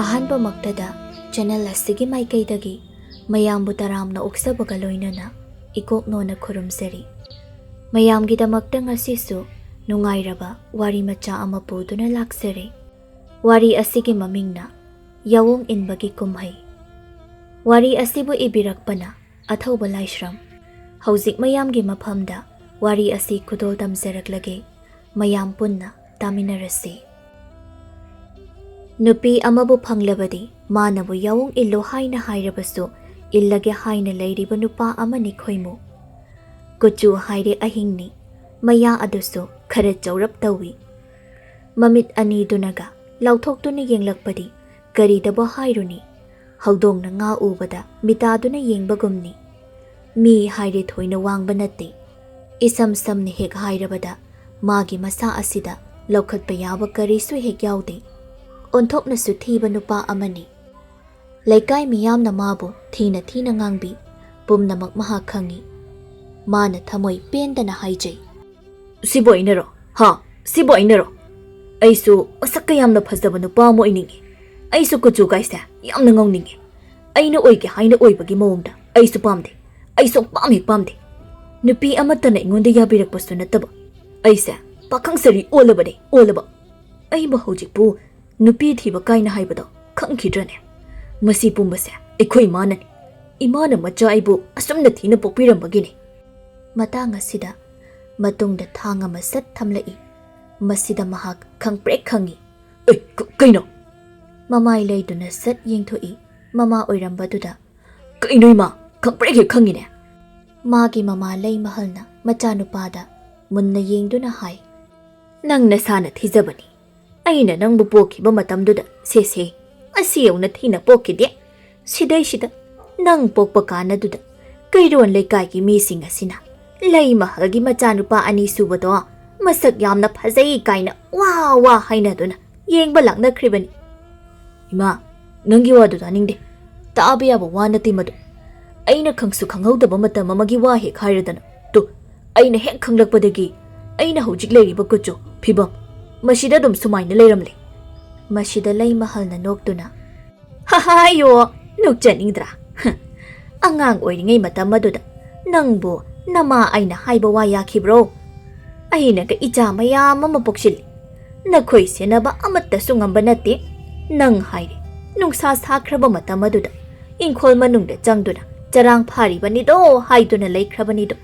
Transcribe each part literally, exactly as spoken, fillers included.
ꯑꯍꯥꯟꯕꯃꯛꯇꯗ channel ꯑꯁꯤꯒꯤ ꯃꯥꯏꯀꯩꯗꯒꯤ ꯃꯌꯥꯝꯕꯨ ꯇꯔꯥꯝꯅ ꯑꯣꯛꯆꯕꯒ ꯂꯣꯏꯅꯅ ꯏꯀꯣꯛꯅꯣꯅ ꯈꯨꯔꯨꯝꯖꯔꯤ꯫ ꯃꯌꯥꯝꯒꯤꯗꯃꯛꯇ ꯉꯁꯤꯁꯨ ꯅꯨꯡꯉꯥꯏꯔꯕ ꯋꯥꯔꯤ ꯃꯆꯥ ꯑꯃ ꯄꯨꯗꯨꯅ ꯂꯥꯛꯆꯔꯦ꯫ ꯋꯥꯔꯤ ꯑꯁꯤꯒꯤ ꯃꯃꯤꯡꯅ ꯌꯥꯑꯣꯡ ꯏꯟꯕꯒꯤ ꯀꯨꯝꯍꯩ꯫ ꯋꯥꯔꯤ ꯑꯁꯤꯕꯨ ꯏꯕꯤꯔꯛꯄꯅ ꯑꯊꯧꯕ ꯂꯥꯏꯁ꯭ꯔꯝ꯫ ꯍꯧꯖꯤꯛ ꯃꯌꯥꯝꯒꯤ ꯃꯐꯝꯗ ꯋꯥꯔꯤ ꯑꯁꯤ ꯈꯨꯗꯣꯜ ꯇꯝꯖꯔꯛꯂꯒꯦ꯫ ꯃꯌꯥꯝ ꯄꯨꯟꯅ ꯇꯥꯃꯤꯟꯅꯔꯁꯤ꯫ ꯅꯨꯄꯤ ꯑꯃꯕꯨ ꯐꯪꯂꯕꯗꯤ ꯃꯥꯅꯕꯨ ꯌꯥꯑꯣꯡ ꯏꯜꯂꯨ ꯍꯥꯏꯅ ꯍꯥꯏꯔꯕꯁꯨ ꯏꯜꯂꯒꯦ ꯍꯥꯏꯅ ꯂꯩꯔꯤꯕ ꯅꯨꯄꯥ ꯑꯃꯅꯤ ꯈꯣꯏꯃꯨ꯫ ꯀꯨꯆꯨ ꯍꯥꯏꯔꯦ ꯑꯍꯤꯡꯅꯤ, ꯃꯌꯥ ꯑꯗꯨꯁꯨ ꯈꯔ ꯆꯧꯔꯞ ꯇꯧꯏ꯫ ꯃꯃꯤꯠ ꯑꯅꯤꯗꯨꯅꯒ ꯂꯥꯎꯊꯣꯛꯇꯨꯅ ꯌꯦꯡꯂꯛꯄꯗꯤ ꯀꯔꯤꯗꯕꯨ ꯍꯥꯏꯔꯨꯅꯤ? ꯍꯧꯗꯣꯡꯅ ꯉꯥ ꯎꯕꯗ ꯃꯤꯇꯥꯗꯨꯅ ꯌꯦꯡꯕꯒꯨꯝꯅꯤ꯫ ꯃꯤ ꯍꯥꯏꯔꯦ ꯊꯣꯏꯅ ꯋꯥꯡꯕ ꯅꯠꯇꯦ꯫ ꯏꯁꯝ ꯁꯝꯅ ꯍꯦꯛ ꯍꯥꯏꯔꯕꯗ ꯃꯥꯒꯤ ꯃꯁꯥ ꯑꯁꯤꯗ ꯂꯧꯈꯠꯄ ꯌꯥꯕ ꯀꯔꯤꯁꯨ ꯍꯦꯛ ꯌꯥꯎꯗꯦ꯫ ꯑꯣꯟꯊꯣꯛꯅꯁꯨ ꯊꯤꯕ ꯅꯨꯄꯥ ꯑꯃꯅꯤ꯫ ꯂꯩꯀꯥꯏ ꯃꯤꯌꯥꯝꯅ ꯃꯥꯕꯨ ꯊꯤꯅ ꯊꯤꯅ ꯉꯥꯡꯕꯤ꯫ ꯄꯨꯝꯅꯃꯛ ꯃꯍꯥꯛ ꯈꯪꯏ꯫ ꯃꯥꯅ ꯊꯃꯣꯏ ꯄꯦꯟꯗꯅ ꯍꯥꯏꯖꯩ, "ꯁꯤꯕꯨ ꯑꯩꯅꯔꯣ? ꯍꯥ? ꯁꯤꯕꯨ ꯑꯩꯅꯔꯣ? ꯑꯩꯁꯨ ꯃꯁꯛꯀ ꯌꯥꯝꯅ ꯐꯖꯕ ꯅꯨꯄꯥ ꯑꯃ ꯑꯣꯏꯅꯤꯡꯉꯤ꯫ ꯑꯩꯁꯨ ꯀꯨꯆꯨ ꯀꯥꯏꯁꯦ ꯌꯥꯝꯅ ꯉꯧꯅꯤꯡꯉꯤ꯫ ꯑꯩꯅ ꯑꯣꯏꯒꯦ ꯍꯥꯏꯅ ꯑꯣꯏꯕꯒꯤ ꯃꯑꯣꯡꯗ ꯑꯩꯁꯨ ꯄꯥꯝꯗꯦ꯫ ꯑꯩ ꯁꯨꯡꯄꯥꯝ ꯍꯦꯛ ꯄꯥꯝꯗꯦ꯫ ꯅꯨꯄꯤ ꯑꯃꯠꯇꯅ ꯑꯩꯉꯣꯟꯗ ꯌꯥꯕꯤꯔꯛꯄꯁꯨ ꯅꯠꯇꯕ꯫ ꯑꯩꯁꯦ ꯄꯥꯈꯪ ꯁꯔꯤ ꯑꯣꯜꯂꯕꯅꯦ, ꯑꯣꯜꯂꯕ꯫ ꯑꯩꯕꯨ ꯍꯧꯖꯤꯛꯄꯨ ꯅꯨꯄꯤ ꯊꯤꯕ ꯀꯥꯏꯅ ꯍꯥꯏꯕꯗꯣ ꯈꯪꯈꯤꯗ꯭ꯔꯅꯦ? ꯃꯁꯤ ꯄꯨꯝꯕꯁꯦ ꯑꯩꯈꯣꯏ ꯏꯃꯥꯅꯅꯤ꯫ ꯏꯃꯥꯅ ꯃꯆꯥ ꯑꯩꯕꯨ ꯑꯁꯨꯝꯅ ꯊꯤꯅ ꯄꯣꯛꯄꯤꯔꯝꯕꯒꯤꯅꯤ꯫" ꯃꯇꯥꯡ ꯑꯁꯤꯗ ꯃꯇꯨꯡꯗ ꯊꯥꯡ ꯑꯃ ꯁꯠ ꯊꯝꯂꯛꯏ꯫ ꯃꯁꯤꯗ ꯃꯍꯥꯛ ꯈꯪꯄ꯭ꯔꯦꯛ ꯈꯪꯏ꯫ "ꯑꯦ, ꯀ-, ꯀꯩꯅꯣ?" ꯃꯃꯥꯏ ꯂꯩꯗꯨꯅ ꯁꯠ ꯌꯦꯡꯊꯣꯛꯏ꯫ ꯃꯃꯥ ꯑꯣꯏꯔꯝꯕꯗꯨꯗ, "ꯀꯩꯅꯣ ꯏꯃꯥ, ꯈꯪꯄ꯭ꯔꯦꯛ ꯍꯦꯛ ꯈꯪꯉꯤꯅꯦ?" ꯃꯥꯒꯤ ꯃꯃꯥ ꯂꯩꯃꯍꯜꯅ ꯃꯆꯥꯅꯨꯄꯥꯗ ꯃꯨꯟꯅ ꯌꯦꯡꯗꯨꯅ ꯍꯥꯏ, "ꯅꯪ ꯅꯁꯥꯅ ꯊꯤꯖꯕꯅꯤ꯫ ꯑꯩꯅ ꯅꯪꯕꯨ ꯄꯣꯛꯈꯤꯕ ꯃꯇꯝꯗꯨꯗ, ꯁꯦ, ꯁꯦ, ꯑꯁꯤ ꯌꯧꯅ ꯊꯤꯅ ꯄꯣꯛꯈꯤꯗꯦ꯫ ꯁꯤꯗꯩꯁꯤꯗ ꯅꯪ ꯄꯣꯛꯄ ꯀꯥꯟꯅꯗꯨꯗ ꯀꯩꯔꯣꯟ ꯂꯩꯀꯥꯏꯒꯤ ꯃꯤꯁꯤꯡ ꯑꯁꯤꯅ ꯂꯩꯃꯍꯜꯒꯤ ꯃꯆꯥꯅꯨꯄꯥ ꯑꯅꯤ ꯁꯨꯕꯗꯣ ꯃꯁꯛ ꯌꯥꯝꯅ ꯐꯖꯩ ꯀꯥꯏꯅ ꯋꯥ ꯋꯥ ꯍꯥꯏꯅꯗꯨꯅ ꯌꯦꯡꯕ ꯂꯥꯛꯅꯈ꯭ꯔꯤꯕꯅꯤ꯫" "ꯏꯃꯥ, ꯅꯪꯒꯤ ꯋꯥꯗꯨ ꯇꯥꯅꯤꯡꯗꯦ꯫ ꯇꯥꯕ ꯌꯥꯕ ꯋꯥ ꯅꯠꯇꯦ ꯃꯗꯨ꯫ ꯑꯩꯅ ꯈꯪꯁꯨ ꯈꯪꯍꯧꯗꯕ ꯃꯇꯝ ꯑꯃꯒꯤ ꯋꯥ ꯍꯦꯛ ꯍꯥꯏꯔꯗꯅ꯫ ꯇꯨ, ꯑꯩꯅ ꯍꯦꯛ ꯈꯪꯂꯛꯄꯗꯒꯤ ꯑꯩꯅ ꯍꯧꯖꯤꯛ ꯂꯩꯔꯤꯕ ꯀꯨꯆꯨ ꯐꯤꯕꯝ ꯃꯁꯤꯗ ꯑꯗꯨꯝ ꯁꯨꯃꯥꯏꯅ ꯂꯩꯔꯝꯂꯦ꯫" ꯃꯁꯤꯗ ꯂꯩꯃꯍꯜꯅ ꯅꯣꯛꯇꯨꯅ, "ꯍꯥꯏꯌꯣ, ꯅꯣꯛꯆꯅꯤꯡꯗ꯭ꯔꯥ? ꯍ, ꯑꯉꯥꯡ ꯑꯣꯏꯔꯤꯉꯩ ꯃꯇꯝ ꯑꯗꯨꯗ ꯅꯪꯕꯨ ꯅꯃꯥ ꯑꯩꯅ ꯍꯥꯏꯕ ꯋꯥ ꯌꯥꯈꯤꯕ꯭ꯔꯣ? ꯑꯩꯅꯒ ꯏꯆꯥ ꯃꯌꯥꯝ ꯑꯃ ꯄꯣꯛꯁꯤꯜꯂꯤ꯫ ꯅꯈꯣꯏ ꯁꯦꯟꯅꯕ ꯑꯃꯠꯇꯁꯨ ꯉꯝꯕ ꯅꯠꯇꯦ꯫ ꯅꯪ ꯍꯥꯏꯔꯦ, ꯅꯨꯡꯁꯥ ꯁꯥꯈ꯭ꯔꯕ ꯃꯇꯝ ꯑꯗꯨꯗ ꯏꯪꯈꯣꯜ ꯃꯅꯨꯡꯗ ꯆꯪꯗꯨꯅ ꯆꯔꯥꯡ ꯐꯥꯔꯤꯕꯅꯤꯗꯣ ꯍꯥꯏꯗꯨꯅ ꯂꯩꯈ꯭ꯔꯕꯅꯤꯗꯣ꯫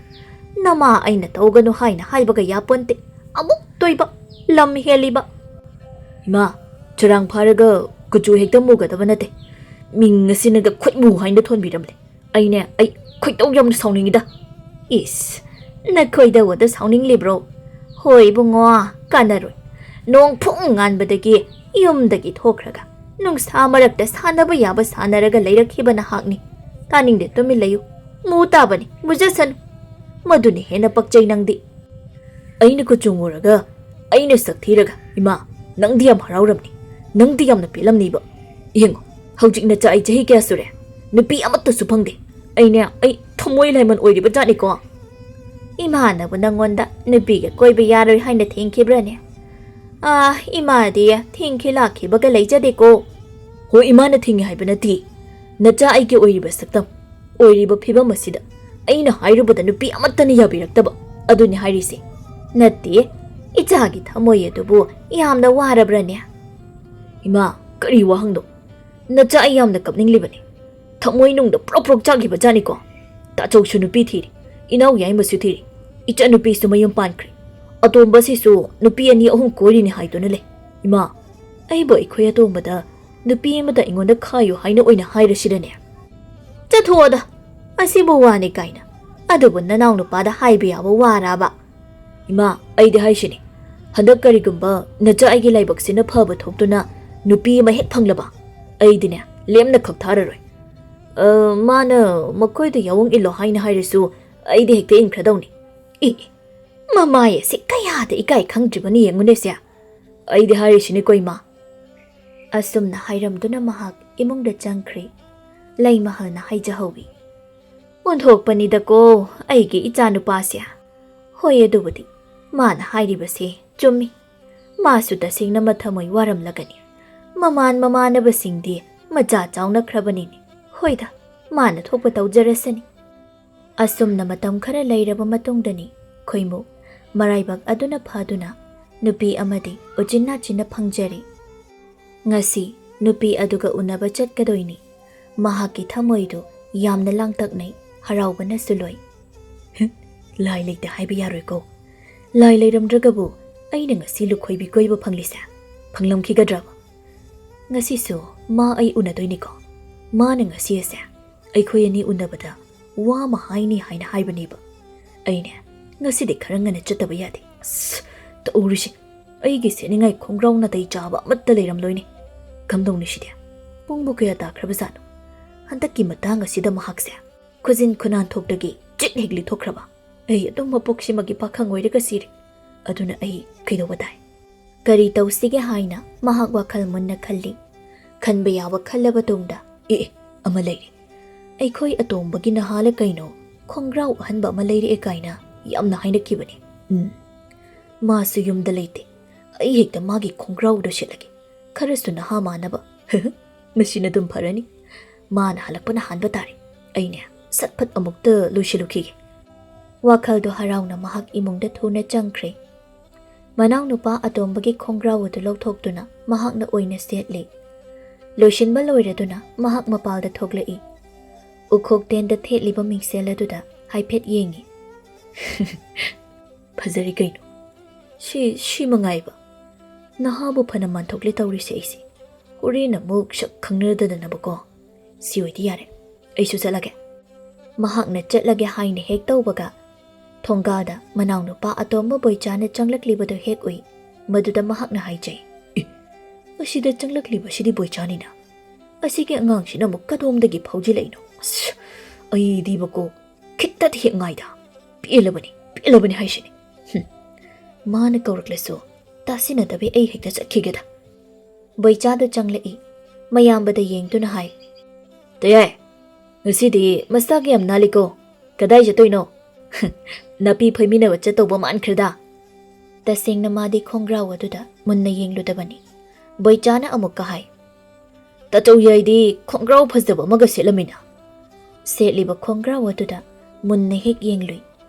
ꯅꯃꯥ ꯑꯩꯅ ꯇꯧꯒꯅꯨ ꯍꯥꯏꯅ ꯍꯥꯏꯕꯒ ꯌꯥꯄꯣꯟꯇꯦ꯫ ꯑꯃꯨꯛ ꯇꯣꯏꯕ, ꯂꯝ ꯍꯦꯜꯂꯤꯕ꯫" "ꯏꯃꯥ, ꯆꯔꯥꯡ ꯐꯥꯔꯒ ꯀꯨꯆꯨ ꯍꯦꯛꯇ ꯃꯨꯒꯗꯕ ꯅꯠꯇꯦ꯫ ꯃꯤꯡ ꯑꯁꯤꯅꯒ ꯈꯨꯠꯃꯨ ꯍꯥꯏꯅ ꯊꯣꯟꯕꯤꯔꯝꯂꯦ꯫ ꯑꯩꯅꯦ, ꯑꯩ ꯈꯣꯏꯗꯧ ꯌꯥꯝꯅ ꯁꯥꯎꯅꯤꯡꯉꯤꯗ꯫" "ꯏꯁ, ꯅꯈꯣꯏꯗ ꯑꯣꯏꯗ ꯁꯥꯎꯅꯤꯡꯂꯤꯕ꯭ꯔꯣ? ꯍꯣꯏ ꯏꯕꯨꯡꯉꯣ, ꯀꯥꯟꯅꯔꯣꯏ꯫ ꯅꯣꯡ ꯐꯨꯡ ꯉꯥꯟꯕꯗꯒꯤ ꯌꯨꯝꯗꯒꯤ ꯊꯣꯛꯈ꯭ꯔꯒ ꯅꯨꯡꯁꯥ ꯃꯔꯛꯇ ꯁꯥꯟꯅꯕ ꯌꯥꯕ ꯁꯥꯟꯅꯔꯒ ꯂꯩꯔꯛꯈꯤꯕ ꯅꯍꯥꯛꯅꯤ꯫ ꯇꯥꯅꯤꯡꯗꯦ, ꯇꯨꯃꯤꯟ ꯂꯩꯌꯨ꯫ ꯃꯨ ꯇꯥꯕꯅꯤ, ꯃꯨꯖꯁꯅꯨ꯫ ꯃꯗꯨꯅ ꯍꯦꯟꯅ ꯄꯛꯆꯩ ꯅꯪꯗꯤ꯫" "ꯑꯩꯅ ꯀꯨꯆꯨ ꯃꯨꯔꯒ, ꯑꯩꯅ ꯁꯛ ꯊꯤꯔꯒ, ꯏꯃꯥ, ꯅꯪꯗꯤ ꯌꯥꯝ ꯍꯔꯥꯎꯔꯝꯅꯤ꯫ ꯅꯪꯗꯤ ꯌꯥꯝꯅ ꯄꯦꯜꯂꯝꯅꯤꯕ꯫ ꯌꯦꯡꯉꯣ, ꯍꯧꯖꯤꯛ ꯅꯆꯥ ꯑꯩ ꯆꯍꯤ ꯀꯌꯥ ꯁꯨꯔꯦ? ꯅꯨꯄꯤ ꯑꯃꯠꯇꯁꯨ ꯐꯪꯗꯦ꯫ ꯑꯩꯅꯦ, ꯑꯩ ꯊꯃꯣꯏ ꯂꯥꯏꯃꯟ ꯑꯣꯏꯔꯤꯕ ꯖꯥꯠꯅꯤꯀꯣ꯫" "ꯏꯃꯥꯅꯕꯨ ꯅꯪꯉꯣꯟꯗ ꯅꯨꯄꯤꯒ ꯀꯣꯏꯕ ꯌꯥꯔꯣꯏ ꯍꯥꯏꯅ ꯊꯦꯡꯈꯤꯕ꯭ꯔꯅꯦ?" "ꯑꯥ, ꯏꯃꯥꯗꯤ ꯊꯤꯡꯈꯤ ꯂꯥꯛꯈꯤꯕꯒ ꯂꯩꯖꯗꯦꯀꯣ꯫" "ꯍꯣꯏ, ꯏꯃꯥꯅ ꯊꯤꯡꯉꯤ ꯍꯥꯏꯕ ꯅꯠꯇꯦ꯫ ꯅꯆꯥ ꯑꯩꯒꯤ ꯑꯣꯏꯔꯤꯕ ꯁꯛꯇꯝ, ꯑꯣꯏꯔꯤꯕ ꯐꯤꯕꯝ ꯑꯁꯤꯗ ꯑꯩꯅ ꯍꯥꯏꯔꯨꯕꯗ ꯅꯨꯄꯤ ꯑꯃꯠꯇꯅ ꯌꯥꯕꯤꯔꯛꯇꯕ, ꯑꯗꯨꯅꯤ ꯍꯥꯏꯔꯤꯁꯦ꯫" "ꯅꯠꯇꯦ, ꯏꯆꯥꯒꯤ ꯊꯃꯣꯏ ꯑꯗꯨꯕꯨ ꯌꯥꯝꯅ ꯋꯥꯔꯕ꯭ꯔꯅꯦ?" "ꯏꯃꯥ, ꯀꯔꯤ ꯋꯥꯍꯪꯅꯣ? ꯅꯆꯥ ꯑꯩ ꯌꯥꯝꯅ ꯀꯞꯅꯤꯡꯂꯤꯕꯅꯤ꯫ ꯊꯃꯣꯏꯅꯨꯡꯗ ꯄ꯭ꯔꯣꯛ ꯄ꯭ꯔꯣꯛ ꯆꯥꯛꯂꯤꯕ ꯖꯥꯠꯅꯤꯀꯣ꯫ ꯇꯥꯆꯧꯁꯨ ꯅꯨꯄꯤ ꯊꯤꯔꯤ, ꯏꯅꯥꯎ ꯌꯥꯏꯃꯁꯨ ꯊꯤꯔꯤ, ꯏꯆꯟꯅꯨꯄꯤꯁꯨ ꯃꯌꯨꯝ ꯄꯥꯟꯈ꯭ꯔꯦ꯫ ꯑꯇꯣꯝꯕꯁꯤꯁꯨ ꯅꯨꯄꯤ ꯑꯅꯤ ꯑꯍꯨꯝ ꯀꯣꯏꯔꯤꯅꯤ ꯍꯥꯏꯗꯨꯅ ꯂꯩ꯫ ꯏꯃꯥ, ꯑꯩꯕꯨ ꯑꯩꯈꯣꯏ ꯑꯇꯣꯝꯕꯗ ꯅꯨꯄꯤ ꯑꯃꯗ ꯑꯩꯉꯣꯟꯗ ꯈꯥꯏꯌꯨ ꯍꯥꯏꯅ ꯑꯣꯏꯅ ꯍꯥꯏꯔꯁꯤꯔꯅꯦ?" "ꯆꯠꯊꯣꯛꯑꯣꯗ, ꯑꯁꯤꯕꯨ ꯋꯥꯅꯤ ꯀꯥꯏꯅ꯫ ꯑꯗꯨꯕꯨ ꯅꯅꯥꯎ ꯅꯨꯄꯥꯗ ꯍꯥꯏꯕ ꯌꯥꯕ ꯋꯥꯔꯕ?" "ꯏꯃꯥ, ꯑꯩꯗꯤ ꯍꯥꯏꯁꯤꯅꯤ, ꯍꯟꯗꯛ ꯀꯔꯤꯒꯨꯝꯕ ꯅꯆꯥ ꯑꯩꯒꯤ ꯂꯥꯏꯕꯛꯁꯤꯅ ꯐꯕ ꯊꯣꯛꯇꯨꯅ ꯅꯨꯄꯤ ꯑꯃ ꯍꯦꯛ ꯐꯪꯂꯕ, ꯑꯩꯗꯤꯅꯦ, ꯂꯦꯝꯅ ꯈꯛ ꯊꯥꯔꯔꯣꯏ꯫ ꯑ, ꯃꯥꯅ ꯃꯈꯣꯏꯗ ꯌꯥꯑꯣꯡ ꯏꯜꯂꯣ ꯍꯥꯏꯅ ꯍꯥꯏꯔꯁꯨ ꯑꯩꯗꯤ ꯍꯦꯛꯇ ꯏꯟꯈ꯭ꯔꯗꯧꯅꯤ꯫" "ꯏ, ꯃꯃꯥꯏ ꯑꯁꯤ ꯀꯌꯥꯗ ꯏꯀꯥꯏ ꯈꯪꯗ꯭ꯔꯤꯕꯅꯤ ꯌꯦꯡꯉꯨꯅꯦ ꯁꯦ꯫ ꯑꯩꯗꯤ ꯍꯥꯏꯔꯤꯁꯤꯅꯤꯀꯣ ꯏꯃꯥ꯫" ꯑꯁꯨꯝꯅ ꯍꯥꯏꯔꯝꯗꯨꯅ ꯃꯍꯥꯛ ꯏꯃꯨꯡꯗ ꯆꯪꯈ꯭ꯔꯦ꯫ ꯂꯩꯃꯍꯜꯅ ꯍꯥꯏꯖꯍꯧꯋꯤ, "ꯑꯣꯟꯊꯣꯛꯄꯅꯤꯗꯀꯣ ꯑꯩꯒꯤ ꯏꯆꯥꯅꯨꯄꯥꯁꯦ꯫ ꯍꯣꯏ, ꯑꯗꯨꯕꯨꯗꯤ ꯃꯥꯅ ꯍꯥꯏꯔꯤꯕꯁꯦ ꯆꯨꯝꯃꯤ꯫ ꯃꯥꯁꯨ ꯇꯁꯦꯡꯅ ꯃꯊꯃꯣꯏ ꯋꯥꯔꯝꯂꯒꯅꯤ꯫ ꯑꯃꯥꯟ ꯃꯃꯥꯟꯅꯕꯁꯤꯡꯗꯤ ꯃꯆꯥ ꯆꯥꯎꯅꯈ꯭ꯔꯕꯅꯤꯅꯦ꯫ ꯍꯣꯏꯗ, ꯃꯥꯅ ꯊꯣꯛꯄ ꯇꯧꯖꯔꯁꯅꯤ꯫ ꯑꯁꯨꯝꯅ ꯃꯇꯝ ꯈꯔ ꯂꯩꯔꯕ ꯃꯇꯨꯡꯗꯅꯤ ꯈꯣꯏꯃꯨ ꯃꯔꯥꯏꯕꯛ ꯑꯗꯨꯅ ꯐꯗꯨꯅ ꯅꯨꯄꯤ ꯑꯃꯗꯤ ꯎꯆꯤꯟ ꯅꯥꯆꯤꯟꯅ ꯐꯪꯖꯔꯤ꯫ ꯉꯁꯤ ꯅꯨꯄꯤ ꯑꯗꯨꯒ ꯎꯅꯕ ꯆꯠꯀꯗꯣꯏꯅꯤ꯫ ꯃꯍꯥꯛꯀꯤ ꯊꯃꯣꯏꯗꯨ ꯌꯥꯝꯅ ꯂꯥꯡꯇꯛꯅꯩ, ꯍꯔꯥꯎꯕꯅꯁꯨ ꯂꯣꯏ꯫ ꯂꯥꯏ ꯂꯩꯇꯦ ꯍꯥꯏꯕ ꯌꯥꯔꯣꯏꯀꯣ꯫ ꯂꯥꯏ ꯂꯩꯔꯝꯗ꯭ꯔꯒꯕꯨ ꯑꯩꯅ ꯉꯁꯤ ꯂꯨꯈꯣꯏꯕꯤ ꯀꯣꯏꯕ ꯐꯪꯂꯤꯁꯦ ꯐꯪꯂꯝꯈꯤꯒꯗ꯭ꯔꯕ? ꯉꯁꯤꯁꯨ ꯃꯥ ꯑꯩ ꯎꯅꯗꯣꯏꯅꯤꯀꯣ꯫ ꯃꯥꯅ ꯉꯁꯤ ꯑꯁꯦ ꯑꯩꯈꯣꯏ ꯑꯅꯤ ꯎꯅꯕꯗ ꯋꯥ ꯑꯃ ꯍꯥꯏꯅꯤ ꯍꯥꯏꯅ ꯍꯥꯏꯕꯅꯦꯕ꯫ ꯑꯩꯅꯦ ꯉꯁꯤꯗꯤ ꯈꯔ ꯉꯟꯅ ꯆꯠꯇꯕ ꯌꯥꯗꯦ꯫ ꯑꯁ, ꯇꯧꯔꯤꯁꯦ꯫ ꯑꯩꯒꯤ ꯁꯦꯠꯅꯤꯡꯉꯥꯏ ꯈꯣꯡꯒ꯭ꯔꯥꯎ ꯅꯥꯇꯩ ꯆꯥꯕ ꯑꯃꯠꯇ ꯂꯩꯔꯝꯂꯣꯏꯅꯦ꯫ ꯀꯝꯗꯧꯅꯤ ꯁꯤꯗꯤ? ꯄꯨꯡꯕꯨ ꯀꯌꯥ ꯇꯥꯈ꯭ꯔꯕꯖꯥꯠꯅꯣ? ꯍꯟꯗꯛꯀꯤ ꯃꯇꯥꯡ ꯑꯁꯤꯗ ꯃꯍꯥꯛꯁꯦ ꯈꯨꯖꯤꯟ ꯈꯨꯅꯥꯟꯊꯣꯛꯇꯒꯤ ꯆꯤꯠ ꯍꯦꯛ ꯂꯤꯊꯣꯛꯈ꯭ꯔꯕ꯫ ꯑꯩ ꯑꯗꯨꯝ ꯃꯄꯣꯛꯁꯤꯃꯒꯤ ꯄꯥꯈꯪ ꯑꯣꯏꯔꯒ ꯁꯤꯔꯦ꯫ ꯑꯗꯨꯅ ꯑꯩ ꯀꯩꯗꯧꯕ ꯇꯥꯏ? ꯀꯔꯤ ꯇꯧꯁꯤꯒꯦ ꯍꯥꯏꯅ ꯃꯍꯥꯛ ꯋꯥꯈꯜ ꯃꯨꯟꯅ ꯈꯜꯂꯤ꯫ ꯈꯟꯕ ꯌꯥꯕ ꯈꯜꯂꯕ ꯇꯨꯡꯗ, "ꯑꯦ, ꯑꯦ, ꯑꯃ ꯂꯩꯔꯦ꯫ ꯑꯩꯈꯣꯏ ꯑꯇꯣꯝꯕꯒꯤ ꯅꯍꯥꯂ ꯀꯩꯅꯣ ꯈꯣꯡꯒ꯭ꯔꯥꯎ ꯑꯍꯟꯕ ꯑꯃ ꯂꯩꯔꯛꯑꯦ ꯀꯥꯏꯅ ꯌꯥꯝꯅ ꯍꯥꯏꯅꯈꯤꯕꯅꯤ꯫ ꯎꯝ, ꯃꯥꯁꯨ ꯌꯨꯝꯗ ꯂꯩꯇꯦ꯫ ꯑꯩ ꯍꯦꯛꯇ ꯃꯥꯒꯤ ꯈꯣꯡꯒ꯭ꯔꯥꯎꯗꯣ ꯁꯦꯠꯂꯒꯦ꯫ ꯈꯔꯁꯨ ꯅꯍꯥ ꯃꯥꯟꯅꯕ꯫ ꯃꯁꯤꯅ ꯑꯗꯨꯝ ꯐꯔꯅꯤ꯫ ꯃꯥꯅ ꯍꯜꯂꯛꯄꯅ ꯍꯥꯟꯕ ꯇꯥꯔꯦ꯫ ꯑꯩꯅꯦ ꯁꯠ ꯐꯠ ꯑꯃꯨꯛꯇ ꯂꯣꯏꯁꯤꯜꯂꯨꯈꯤꯒꯦ꯫" ꯋꯥꯈꯜꯗꯣ ꯍꯔꯥꯎꯅ ꯃꯍꯥꯛ ꯏꯃꯨꯡꯗ ꯊꯨꯅ ꯆꯪꯈ꯭ꯔꯦ꯫ ꯃꯅꯥꯎꯅꯨꯄꯥ ꯑꯇꯣꯝꯕꯒꯤ ꯈꯣꯡꯒ꯭ꯔꯥꯎ ꯑꯗꯨ ꯂꯧꯊꯣꯛꯇꯨꯅ ꯃꯍꯥꯛꯅ ꯑꯣꯏꯅ ꯁꯦꯠꯂꯤ꯫ ꯂꯣꯏꯁꯤꯟꯕ ꯂꯣꯏꯔꯗꯨꯅ ꯃꯍꯥꯛ ꯃꯄꯥꯜꯗ ꯊꯣꯛꯂꯛꯏ꯫ ꯎꯈꯣꯛ ꯇꯦꯟꯗ ꯊꯦꯠꯂꯤꯕ ꯃꯤꯡꯁꯦꯜ ꯑꯗꯨꯗ ꯍꯥꯏꯐꯦꯠ ꯌꯦꯡꯉꯤ꯫ "ꯐꯖꯔꯤ ꯀꯩꯅꯣ꯫ ꯁꯤ, ꯁꯤ ꯃꯉꯥꯏꯕ꯫ ꯅꯍꯥꯕꯨ ꯐꯅ ꯃꯥꯟꯊꯣꯛꯂꯦ ꯇꯧꯔꯤꯁꯦ ꯑꯩꯁꯦ꯫ ꯍꯣꯔꯦꯟ ꯑꯃꯨꯛ ꯁꯛ ꯈꯪꯅꯗꯗꯅꯕꯀꯣ꯫ ꯁꯤ ꯑꯣꯏꯗꯤ ꯌꯥꯔꯦ꯫ ꯑꯩꯁꯨ ꯆꯠꯂꯒꯦ꯫" ꯃꯍꯥꯛꯅ ꯆꯠꯂꯒꯦ ꯍꯥꯏꯅ ꯍꯦꯛ ꯇꯧꯕꯒ, ꯊꯣꯡꯒꯥꯜꯗ ꯃꯅꯥꯎꯅꯨꯄꯥ ꯑꯇꯣꯝꯕ ꯕꯣꯏꯆꯥꯅ ꯆꯪꯂꯛꯂꯤꯕꯗꯨ ꯍꯦꯛ ꯎꯏ꯫ ꯃꯗꯨꯗ ꯃꯍꯥꯛꯅ ꯍꯥꯏꯖꯩ, "ꯑꯦ, ꯑꯁꯤꯗ ꯆꯪꯂꯛꯂꯤꯕꯁꯤꯗꯤ ꯕꯣꯏꯆꯥꯅꯤꯅ꯫ ꯑꯁꯤꯒꯤ ꯑꯉꯥꯡꯁꯤꯅ ꯑꯃꯨꯛ ꯀꯗꯣꯝꯗꯒꯤ ꯐꯥꯎꯖꯤꯜꯂꯛꯏꯅꯣ? ꯑꯁ, ꯑꯩꯗꯤꯕꯀꯣ, ꯈꯤꯠꯇꯗꯤ ꯍꯦꯛ ꯉꯥꯏꯗ꯫ ꯄꯦꯜꯂꯕꯅꯤ, ꯄꯦꯜꯂꯕꯅꯤ ꯍꯥꯏꯁꯤꯅꯤ꯫ ꯍꯨꯝ, ꯃꯥꯅ ꯀꯧꯔꯛꯂꯁꯨ ꯇꯥꯁꯤꯟꯅꯗꯕꯤ ꯑꯩ ꯍꯦꯛꯇ ꯆꯠꯈꯤꯒꯦꯗ꯫" ꯕꯣꯏꯆꯥꯗꯨ ꯆꯪꯂꯛꯏ꯫ ꯃꯌꯥꯝꯕꯗ ꯌꯦꯡꯗꯨꯅ ꯍꯥꯏ, "ꯇꯌꯥꯏ, ꯉꯁꯤꯗꯤ ꯃꯁꯥꯒ ꯌꯥꯝ ꯅꯥꯜꯂꯤꯀꯣ꯫ ꯀꯗꯥꯏ ꯆꯠꯇꯣꯏꯅꯣ?" "ꯅꯥꯄꯤ ꯐꯣꯏꯃꯤꯟꯅꯕ ꯆꯠꯇꯧꯕ ꯃꯥꯟꯈ꯭ꯔꯦꯗ꯫" ꯇꯁꯦꯡꯅ ꯃꯥꯗꯤ ꯈꯣꯡꯒ꯭ꯔꯥꯎ ꯑꯗꯨꯗ ꯃꯨꯟꯅ ꯌꯦꯡꯂꯨꯗꯕꯅꯤ꯫ ꯕꯣꯏꯆꯥꯅ ꯑꯃꯨꯛꯀ ꯍꯥꯏ, "ꯇꯥꯆꯧ ꯌꯥꯏꯗꯤ ꯈꯣꯡꯒ꯭ꯔꯥꯎ ꯐꯖꯕ ꯑꯃꯒ ꯁꯦꯠꯂꯝꯃꯤꯅ?" ꯁꯦꯠꯂꯤꯕ ꯈꯣꯡꯒ꯭ꯔꯥꯎ ꯑꯗꯨꯗ ꯃꯨꯟꯅ ꯍꯦꯛ ꯌꯦꯡꯂꯨꯏ꯫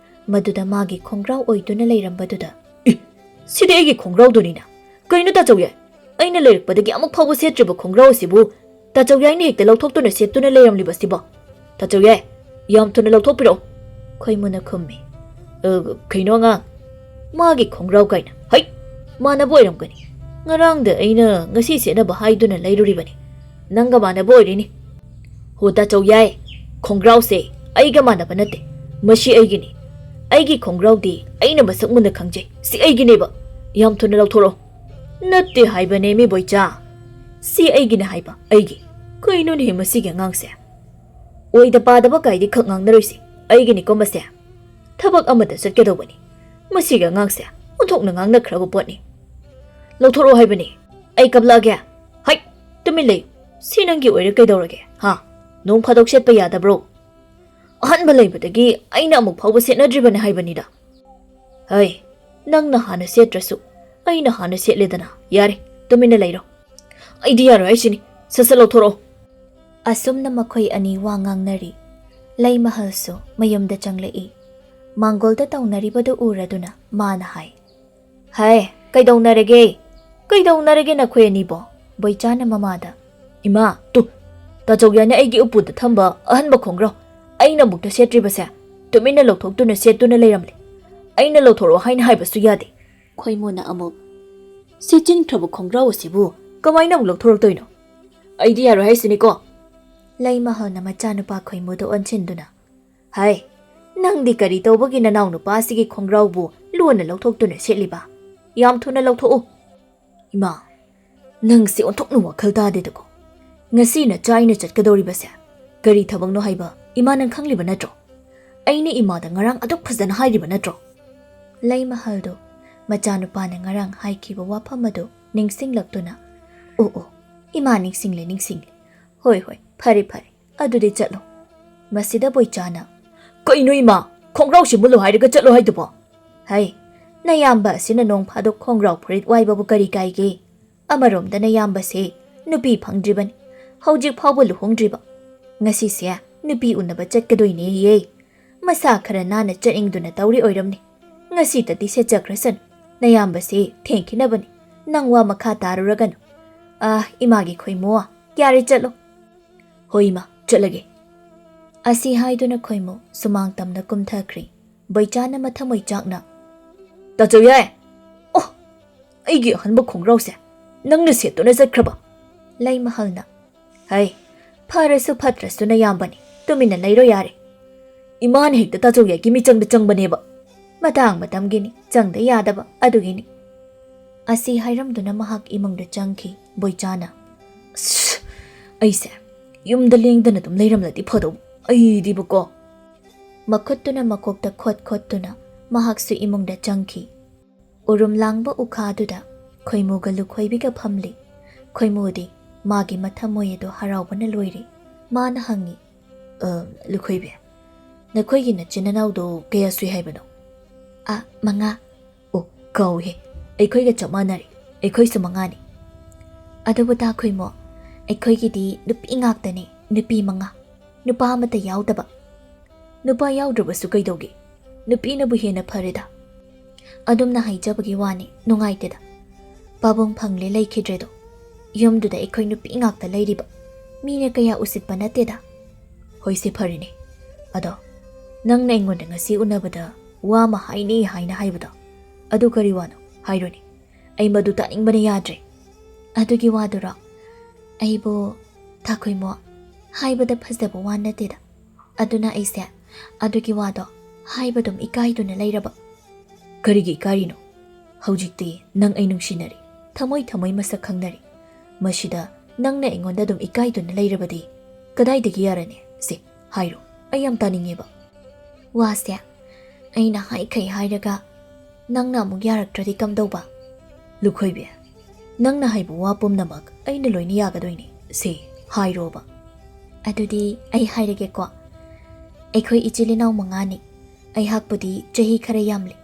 ꯃꯗꯨꯗ ꯃꯥꯒꯤ ꯈꯣꯡꯒ꯭ꯔꯥꯎ ꯑꯣꯏꯗꯨꯅ ꯂꯩꯔꯝꯕꯗꯨꯗ, "ꯏ! ꯁꯤꯗꯤ ꯑꯩꯒꯤ ꯈꯣꯡꯒ꯭ꯔꯥꯎꯗꯨꯅꯤꯅ꯫ ꯀꯩꯅꯣ ꯇꯥꯆꯧ ꯌꯥꯏ? ꯑꯩꯅ ꯂꯩꯔꯛꯄꯗꯒꯤ ꯑꯃꯨꯛ ꯐꯥꯎꯕ ꯁꯦꯠꯇ꯭ꯔꯤꯕ ꯈꯣꯡꯒ꯭ꯔꯥꯎ ꯑꯁꯤꯕꯨ ꯇꯥꯆꯧ ꯌꯥꯏꯅ ꯍꯦꯛꯇ ꯂꯧꯊꯣꯛꯇꯨꯅ ꯁꯦꯠꯇꯨꯅ ꯂꯩꯔꯝꯂꯤꯕꯁꯤꯕꯣ? ꯇꯥꯆꯧ ꯌꯥꯏ, ꯌꯥꯝ ꯊꯨꯅ ꯂꯧꯊꯣꯛꯄꯤꯔꯛꯑꯣ!" ꯈꯣꯏꯃꯨꯅ ꯈꯨꯝꯃꯤ꯫ "ꯑ, ꯀꯩꯅꯣ ꯑꯉꯥꯡ, ꯃꯥꯒꯤ ꯈꯣꯡꯒ꯭ꯔꯥꯎ ꯀꯥꯏꯅ? ꯍꯩꯠ! ꯃꯥꯟꯅꯕ ꯑꯣꯏꯔꯝꯒꯅꯤ꯫ ꯉꯔꯥꯡꯗ ꯑꯩꯅ ꯉꯁꯤ ꯁꯦꯠꯅꯕ ꯍꯥꯏꯗꯨꯅ ꯂꯩꯔꯨꯔꯤꯕꯅꯤ꯫ ꯅꯪꯒ ꯃꯥꯟꯅꯕ ꯑꯣꯏꯔꯤꯅꯤ꯫ ꯍꯣ ꯇꯥꯆꯧ ꯌꯥꯏ, ꯈꯣꯡꯒ꯭ꯔꯥꯎꯁꯦ ꯑꯩꯒ ꯃꯥꯟꯅꯕ ꯅꯠꯇꯦ꯫ ꯃꯁꯤ ꯑꯩꯒꯤꯅꯤ꯫ ꯑꯩꯒꯤ ꯈꯣꯡꯒ꯭ꯔꯥꯎꯗꯤ ꯑꯩꯅ ꯃꯁꯛ ꯃꯨꯟꯅ ꯈꯪꯖꯩ꯫ ꯁꯤ ꯑꯩꯒꯤꯅꯦꯕ꯫ ꯌꯥꯝ ꯊꯨꯅ ꯂꯧꯊꯣꯔꯛꯑꯣ!" "ꯅꯠꯇꯦ ꯍꯥꯏꯕꯅꯦ ꯃꯤ ꯕꯣꯏꯆꯥ꯫ ꯁꯤ ꯑꯩꯒꯤꯅꯦ ꯍꯥꯏꯕ, ꯑꯩꯒꯤ꯫ ꯀꯩꯅꯣꯅꯦꯍꯦ ꯃꯁꯤꯒꯤ ꯑꯉꯥꯡꯁꯦ? ꯑꯣꯏꯗ ꯄꯥꯗꯕ ꯀꯥꯏꯗꯤ ꯈꯛ ꯉꯥꯡꯅꯔꯣꯏꯁꯦ꯫ ꯑꯩꯒꯤꯅꯤꯀꯣ ꯃꯁꯦ꯫ ꯊꯕꯛ ꯑꯃꯗ ꯆꯠꯀꯗꯧꯕꯅꯤ꯫ ꯃꯁꯤꯒꯤ ꯑꯉꯥꯡꯁꯦ ꯑꯣꯟꯊꯣꯛꯅ ꯉꯥꯡꯅꯈ꯭ꯔꯕ ꯄꯣꯠꯅꯤ꯫ ꯂꯧꯊꯣꯔꯛꯑꯣ ꯍꯥꯏꯕꯅꯤ꯫ ꯑꯩ ꯀꯞꯂꯛꯑꯒꯦ꯫ ꯍꯩꯠ! ꯇꯨꯃꯤꯟ ꯂꯩꯌꯨ꯫ ꯁꯤ ꯅꯪꯒꯤ ꯑꯣꯏꯔ ꯀꯩꯗꯧꯔꯒꯦ? ꯍꯥ? ꯅꯣꯡ ꯐꯥꯗꯣꯛ ꯁꯦꯠꯄ ꯌꯥꯗꯕ꯭ꯔꯣ? ꯑꯍꯟꯕ ꯂꯩꯕꯗꯒꯤ ꯑꯩꯅ ꯑꯃꯨꯛ ꯐꯥꯎꯕ ꯁꯦꯠꯅꯗ꯭ꯔꯤꯕꯅꯤ ꯍꯥꯏꯕꯅꯤꯗ꯫ ꯍꯩ, ꯅꯪꯅ ꯍꯥꯟꯅ ꯁꯦꯠꯇ꯭ꯔꯁꯨ ꯑꯩꯅ ꯍꯥꯟꯅ ꯁꯦꯠꯂꯦꯗꯅ꯫ ꯌꯥꯔꯦ, ꯇꯨꯃꯤꯟꯅ ꯂꯩꯔꯣ꯫ ꯑꯩꯗꯤ ꯌꯥꯔꯣꯏ ꯍꯥꯏꯁꯤꯅꯤ꯫ ꯁꯠ ꯁꯠ ꯂꯧꯊꯣꯔꯛꯑꯣ!" ꯑꯁꯨꯝꯅ ꯃꯈꯣꯏ ꯑꯅꯤ ꯋꯥ ꯉꯥꯡꯅꯔꯤ꯫ ꯂꯩꯃꯍꯜꯁꯨ ꯃꯌꯨꯝꯗ ꯆꯪꯂꯛꯏ꯫ ꯃꯥꯡꯒꯣꯜꯗ ꯇꯧꯅꯔꯤꯕꯗꯨ ꯎꯔꯗꯨꯅ ꯃꯥꯅ ꯍꯥꯏ, "ꯍꯥꯏ, ꯀꯩꯗꯧꯅꯔꯒꯦ? ꯀꯩꯗꯧꯅꯔꯒꯦ ꯅꯈꯣꯏ ꯑꯅꯤꯕꯣ?" ꯕꯣꯏꯆꯥꯅ ꯃꯃꯥꯗ, "ꯏꯃꯥ, ꯇꯨ, ꯇꯥꯆꯧꯌꯥꯏꯅ ꯑꯩꯒꯤ ꯎꯄꯨꯗ ꯊꯝꯕ ꯑꯍꯟꯕ ꯈꯣꯡꯒ꯭ꯔꯥꯎ ꯑꯩꯅ ꯑꯃꯨꯛꯇ ꯁꯦꯠꯇ꯭ꯔꯤꯕꯁꯦ ꯇꯨꯃꯤꯟꯅ ꯂꯧꯊꯣꯛꯇꯨꯅ ꯁꯦꯠꯇꯨꯅ ꯂꯩꯔꯝꯂꯦ꯫ ꯑꯩꯅ ꯂꯧꯊꯣꯔꯛꯑꯣ ꯍꯥꯏꯅ ꯍꯥꯏꯕꯁꯨ ꯌꯥꯗꯦ꯫" ꯈꯣꯏꯃꯨꯅ ꯑꯃꯨꯛ, "ꯁꯦꯠꯆꯤꯟꯈ꯭ꯔꯕ ꯈꯣꯡꯒ꯭ꯔꯥꯎ ꯑꯁꯤꯕꯨ ꯀꯃꯥꯏꯅ ꯑꯃꯨꯛ ꯂꯧꯊꯣꯔꯛꯇꯣꯏꯅꯣ? ꯑꯩꯗꯤ ꯌꯥꯔꯣꯏ ꯍꯥꯏꯁꯤꯅꯤꯀꯣ!" ꯂꯩꯃꯍꯜꯅ ꯃꯆꯥꯅꯨꯄꯥ ꯈꯣꯏꯃꯨꯗ ꯑꯣꯟꯁꯤꯟꯗꯨꯅ, "ꯍꯥꯏ, ꯅꯪꯗꯤ ꯀꯔꯤ ꯇꯧꯕꯒꯤ ꯅꯅꯥꯎꯅꯨꯄꯥ ꯑꯁꯤꯒꯤ ꯈꯣꯡꯒ꯭ꯔꯥꯎꯕꯨ ꯂꯣꯟꯅ ꯂꯧꯊꯣꯛꯇꯨꯅ ꯁꯦꯠꯂꯤꯕ? ꯌꯥꯝ ꯊꯨꯅ ꯂꯧꯊꯣꯛꯎ!" "ꯏꯃꯥ, ꯅꯪꯁꯦ ꯑꯣꯟꯊꯣꯛꯅ ꯋꯥꯈꯜ ꯇꯥꯗꯦꯗꯀꯣ꯫ ꯉꯁꯤ ꯅꯆꯥ ꯑꯩꯅ ꯆꯠꯀꯗꯧꯔꯤꯕꯁꯦ ꯀꯔꯤ ꯊꯕꯛꯅꯣ ꯍꯥꯏꯕ ꯏꯃꯥ ꯅꯪ ꯈꯪꯂꯤꯕ ꯅꯠꯇ꯭ꯔꯣ? ꯑꯩꯅ ꯏꯃꯥꯗ ꯉꯔꯥꯡ ꯑꯗꯨꯛ ꯐꯖꯅ ꯍꯥꯏꯔꯤꯕ ꯅꯠꯇ꯭ꯔꯣ?" ꯂꯩꯃꯍꯜꯗꯨ ꯃꯆꯥꯅꯨꯄꯥꯅ ꯉꯔꯥꯡ ꯍꯥꯏꯈꯤꯕ ꯋꯥꯐꯝ ꯑꯗꯨ ꯅꯤꯡꯁꯤꯡꯂꯛꯇꯨꯅ, "ꯑꯣ, ꯑꯣ, ꯏꯃꯥ ꯅꯤꯡꯁꯤꯡꯂꯦ, ꯅꯤꯡꯁꯤꯡꯂꯦ꯫ ꯍꯣꯏ, ꯍꯣꯏ, ꯐꯔꯦ, ꯐꯔꯦ꯫ ꯑꯗꯨꯗꯤ ꯆꯠꯂꯣ꯫" ꯃꯁꯤꯗ ꯕꯣꯏꯆꯥꯅ, "ꯀꯩꯅꯣ ꯏꯃꯥ, ꯈꯣꯡꯒ꯭ꯔꯥꯎ ꯁꯦꯝꯃꯨꯂꯣ ꯍꯥꯏꯔꯒ ꯆꯠꯂꯣ ꯍꯥꯏꯗꯨꯕꯣ?" "ꯍꯩ, ꯅꯌꯥꯝꯕ ꯑꯁꯤꯅ ꯅꯣꯡ ꯐꯥꯗꯣꯛ ꯈꯣꯡꯒ꯭ꯔꯥꯎ ꯐꯨꯔꯤꯠ ꯋꯥꯏꯕꯕꯨ ꯀꯔꯤ ꯀꯥꯏꯒꯦ? ꯑꯃꯔꯣꯝꯗ ꯅꯌꯥꯝꯕꯁꯦ ꯅꯨꯄꯤ ꯐꯪꯗ꯭ꯔꯤꯕꯅꯤ, ꯍꯧꯖꯤꯛ ꯐꯥꯎꯕ ꯂꯨꯍꯣꯡꯗ꯭ꯔꯤꯕ꯫ ꯉꯁꯤꯁꯦ ꯅꯨꯄꯤ ꯎꯅꯕ ꯆꯠꯀꯗꯣꯏꯅꯦꯌꯦ꯫ ꯃꯁꯥ ꯈꯔ ꯅꯥꯟꯅ ꯆꯠꯅꯤꯡꯗꯨꯅ ꯇꯧꯔꯤ ꯑꯣꯏꯔꯝꯅꯤ꯫ ꯉꯁꯤꯇꯗꯤ ꯁꯦꯠꯆꯈ꯭ꯔꯁꯅꯨ, ꯅꯌꯥꯝꯕꯁꯦ ꯊꯦꯡꯈꯤꯅꯕꯅꯤ꯫ ꯅꯪ ꯋꯥ ꯃꯈꯥ ꯇꯥꯔꯨꯔꯒꯅꯨ꯫ ꯑꯥ, ꯏꯃꯥꯒꯤ ꯈꯣꯏꯃꯣ, ꯌꯥꯔꯦ, ꯆꯠꯂꯣ꯫ ꯍꯣꯏ ꯏꯃꯥ, ꯆꯠꯂꯒꯦ꯫ ꯑꯁꯤ ꯍꯥꯏꯗꯨꯅ ꯈꯣꯏꯃꯨ ꯁꯨꯃꯥꯡ ꯇꯝꯅ ꯀꯨꯝꯊꯈ꯭ꯔꯤ꯫ ꯕꯣꯏꯆꯥꯅ ꯃꯊꯃꯣꯏ ꯆꯥꯛꯅ, "ꯇꯥꯆꯧ ꯌꯥꯏ! ꯑꯣ, ꯑꯩꯒꯤ ꯑꯍꯟꯕ ꯈꯣꯡꯒ꯭ꯔꯥꯎꯁꯦ ꯅꯪꯅ ꯁꯦꯠꯇꯨꯅ ꯆꯠꯈ꯭ꯔꯕ?" ꯂꯩꯃꯍꯜꯅ, "ꯍꯩ, ꯐꯔꯁꯨ ꯐꯠꯇ꯭ꯔꯁꯨ ꯅꯌꯥꯝꯕꯅꯤ, ꯇꯨꯃꯤꯟꯅ ꯂꯩꯔꯣ ꯌꯥꯔꯦ꯫ ꯏꯃꯥꯅ ꯍꯦꯛꯇ ꯇꯥꯆꯧ ꯌꯥꯏꯒꯤ ꯃꯤꯆꯪꯗ ꯆꯪꯕꯅꯦꯕ꯫ ꯃꯇꯥꯡ ꯃꯇꯝꯒꯤꯅꯤ, ꯆꯪꯗ ꯌꯥꯗꯕ ꯑꯗꯨꯒꯤꯅꯤ꯫" ꯑꯁꯤ ꯍꯥꯏꯔꯝꯗꯨꯅ ꯃꯍꯥꯛ ꯏꯃꯨꯡꯗ ꯆꯪꯈꯤ꯫ ꯕꯣꯏꯆꯥꯅ, "ꯑꯁ, ꯑꯩꯁꯦ ꯌꯨꯝꯗ ꯂꯦꯡꯗꯅ ꯑꯗꯨꯝ ꯂꯩꯔꯝꯂꯗꯤ ꯐꯗꯧꯕ, ꯑꯩꯗꯤꯕꯀꯣ꯫" ꯃꯈꯨꯠꯇꯨꯅ ꯃꯀꯣꯛꯇ ꯈꯣꯠ ꯈꯣꯠꯇꯨꯅ ꯃꯍꯥꯛꯁꯨ ꯏꯃꯨꯡꯗ ꯆꯪꯈꯤ꯫ ꯎꯔꯨꯝ ꯂꯥꯡꯕ ꯎꯈꯥꯗꯨꯗ ꯈꯣꯏꯃꯨꯒ ꯂꯨꯈꯣꯏꯕꯤꯒ ꯐꯝꯂꯤ꯫ ꯈꯣꯏꯃꯨꯗꯤ ꯃꯥꯒꯤ ꯃꯊꯃꯣꯏ ꯑꯗꯨ ꯍꯔꯥꯎꯕꯅ ꯂꯣꯏꯔꯦ꯫ ꯃꯥꯅ ꯍꯪꯉꯤ, "ꯑ, ꯂꯨꯈꯣꯏꯕꯤ, ꯅꯈꯣꯏꯒꯤ ꯅꯆꯤꯟ ꯅꯅꯥꯎꯗꯣ ꯀꯌꯥ ꯁꯨꯏ ꯍꯥꯏꯕꯅꯣ?" "ꯑ, ꯃꯉꯥ꯫" "ꯑꯣ, ꯀꯥꯎꯏꯍꯦ, ꯑꯩꯈꯣꯏꯒ ꯆꯞ ꯃꯥꯟꯅꯔꯦ, ꯑꯩꯈꯣꯏꯁꯨ ꯃꯉꯥꯅꯤ꯫" "ꯑꯗꯨꯕꯨ ꯇꯥ ꯈꯣꯏꯃꯣ, ꯑꯩꯈꯣꯏꯒꯤꯗꯤ ꯅꯨꯄꯤ ꯉꯥꯛꯇꯅꯤ, ꯅꯨꯄꯤ ꯃꯉꯥ, ꯅꯨꯄꯥ ꯑꯃꯠꯇ ꯌꯥꯎꯗꯕ꯫" "ꯅꯨꯄꯥ ꯌꯥꯎꯗ꯭ꯔꯕꯁꯨ ꯀꯩꯗꯧꯒꯦ? ꯅꯨꯄꯤꯅꯕꯨ ꯍꯦꯟꯅ ꯐꯔꯦꯗ꯫" "ꯑꯗꯨꯝꯅ ꯍꯥꯏꯖꯕꯒꯤ ꯋꯥꯅꯤ, ꯅꯨꯡꯉꯥꯏꯇꯦꯗ꯫ ꯄꯥꯕꯨꯡ ꯐꯪꯂꯦ ꯂꯩꯈꯤꯗ꯭ꯔꯦꯗꯣ꯫ ꯌꯨꯝꯗꯨꯗ ꯑꯩꯈꯣꯏ ꯅꯨꯄꯤ ꯉꯥꯛꯇ ꯂꯩꯔꯤꯕ꯫ ꯃꯤꯅ ꯀꯌꯥ ꯎꯁꯤꯠꯄ ꯅꯠꯇꯦꯗ꯫" "ꯍꯣꯏꯁꯦ, ꯐꯔꯦꯅꯦ꯫ ꯑꯗꯣ ꯅꯪꯅ ꯑꯩꯉꯣꯟꯗ ꯉꯁꯤ ꯎꯅꯕꯗ ꯋꯥ ꯑꯃ ꯍꯥꯏꯅꯤ ꯍꯥꯏꯅ ꯍꯥꯏꯕꯗꯣ, ꯑꯗꯨ ꯀꯔꯤ ꯋꯥꯅꯣ? ꯍꯥꯏꯔꯣꯅꯦ, ꯑꯩ ꯃꯗꯨ ꯇꯥꯅꯤꯡꯕꯅ ꯌꯥꯗ꯭ꯔꯦ꯫" "ꯑꯗꯨꯒꯤ ꯋꯥꯗꯨꯔꯣ? ꯑꯩꯕꯨ, ꯇꯥꯈꯣꯏꯃꯣ, ꯍꯥꯏꯕꯗ ꯐꯖꯕ ꯋꯥ ꯅꯠꯇꯦꯗ꯫ ꯑꯗꯨꯅ ꯑꯩꯁꯦ ꯑꯗꯨꯒꯤ ꯋꯥꯗꯣ ꯍꯥꯏꯕ ꯑꯗꯨꯝ ꯏꯀꯥꯏꯗꯨꯅ ꯂꯩꯔꯕ꯫" "ꯀꯔꯤꯒꯤ ꯏꯀꯥꯏꯔꯤꯅꯣ? ꯍꯧꯖꯤꯛꯇꯤ ꯅꯪ ꯑꯩ ꯅꯨꯡꯁꯤꯅꯔꯤ, ꯊꯃꯣꯏ ꯊꯃꯣꯏ ꯃꯁꯛ ꯈꯪꯅꯔꯤ꯫ ꯃꯁꯤꯗ ꯅꯪꯅ ꯑꯩꯉꯣꯟꯗ ꯑꯗꯨꯝ ꯏꯀꯥꯏꯗꯨꯅ ꯂꯩꯔꯕꯗꯤ ꯀꯗꯥꯏꯗꯒꯤ ꯌꯥꯔꯅꯤ? ꯁꯦ, ꯍꯥꯏꯔꯣ, ꯑꯩ ꯌꯥꯝ ꯇꯥꯅꯤꯡꯉꯦꯕ꯫" "ꯋꯥꯁꯦ ꯑꯩꯅ ꯍꯥꯏꯈꯩ ꯍꯥꯏꯔꯒ ꯅꯪꯅ ꯑꯃꯨꯛ ꯌꯥꯔꯛꯇ꯭ꯔꯗꯤ ꯀꯝꯗꯧꯕ?" "ꯂꯨꯈꯣꯏꯕꯤ, ꯅꯪꯅ ꯍꯥꯏꯕ ꯋꯥ ꯄꯨꯝꯅꯃꯛ ꯑꯩꯅ ꯂꯣꯏꯅ ꯌꯥꯒꯗꯣꯏꯅꯤ꯫ ꯁꯦ, ꯍꯥꯏꯔꯣꯕ꯫" "ꯑꯗꯨꯗꯤ ꯑꯩ ꯍꯥꯏꯔꯒꯦꯀꯣ꯫ ꯑꯩꯈꯣꯏ ꯏꯆꯤꯜ ꯏꯅꯥꯎ ꯃꯉꯥꯅꯤ꯫ ꯑꯩꯍꯥꯛꯄꯨꯗꯤ ꯆꯍꯤ ꯈꯔ ꯌꯥꯝꯂꯤ꯫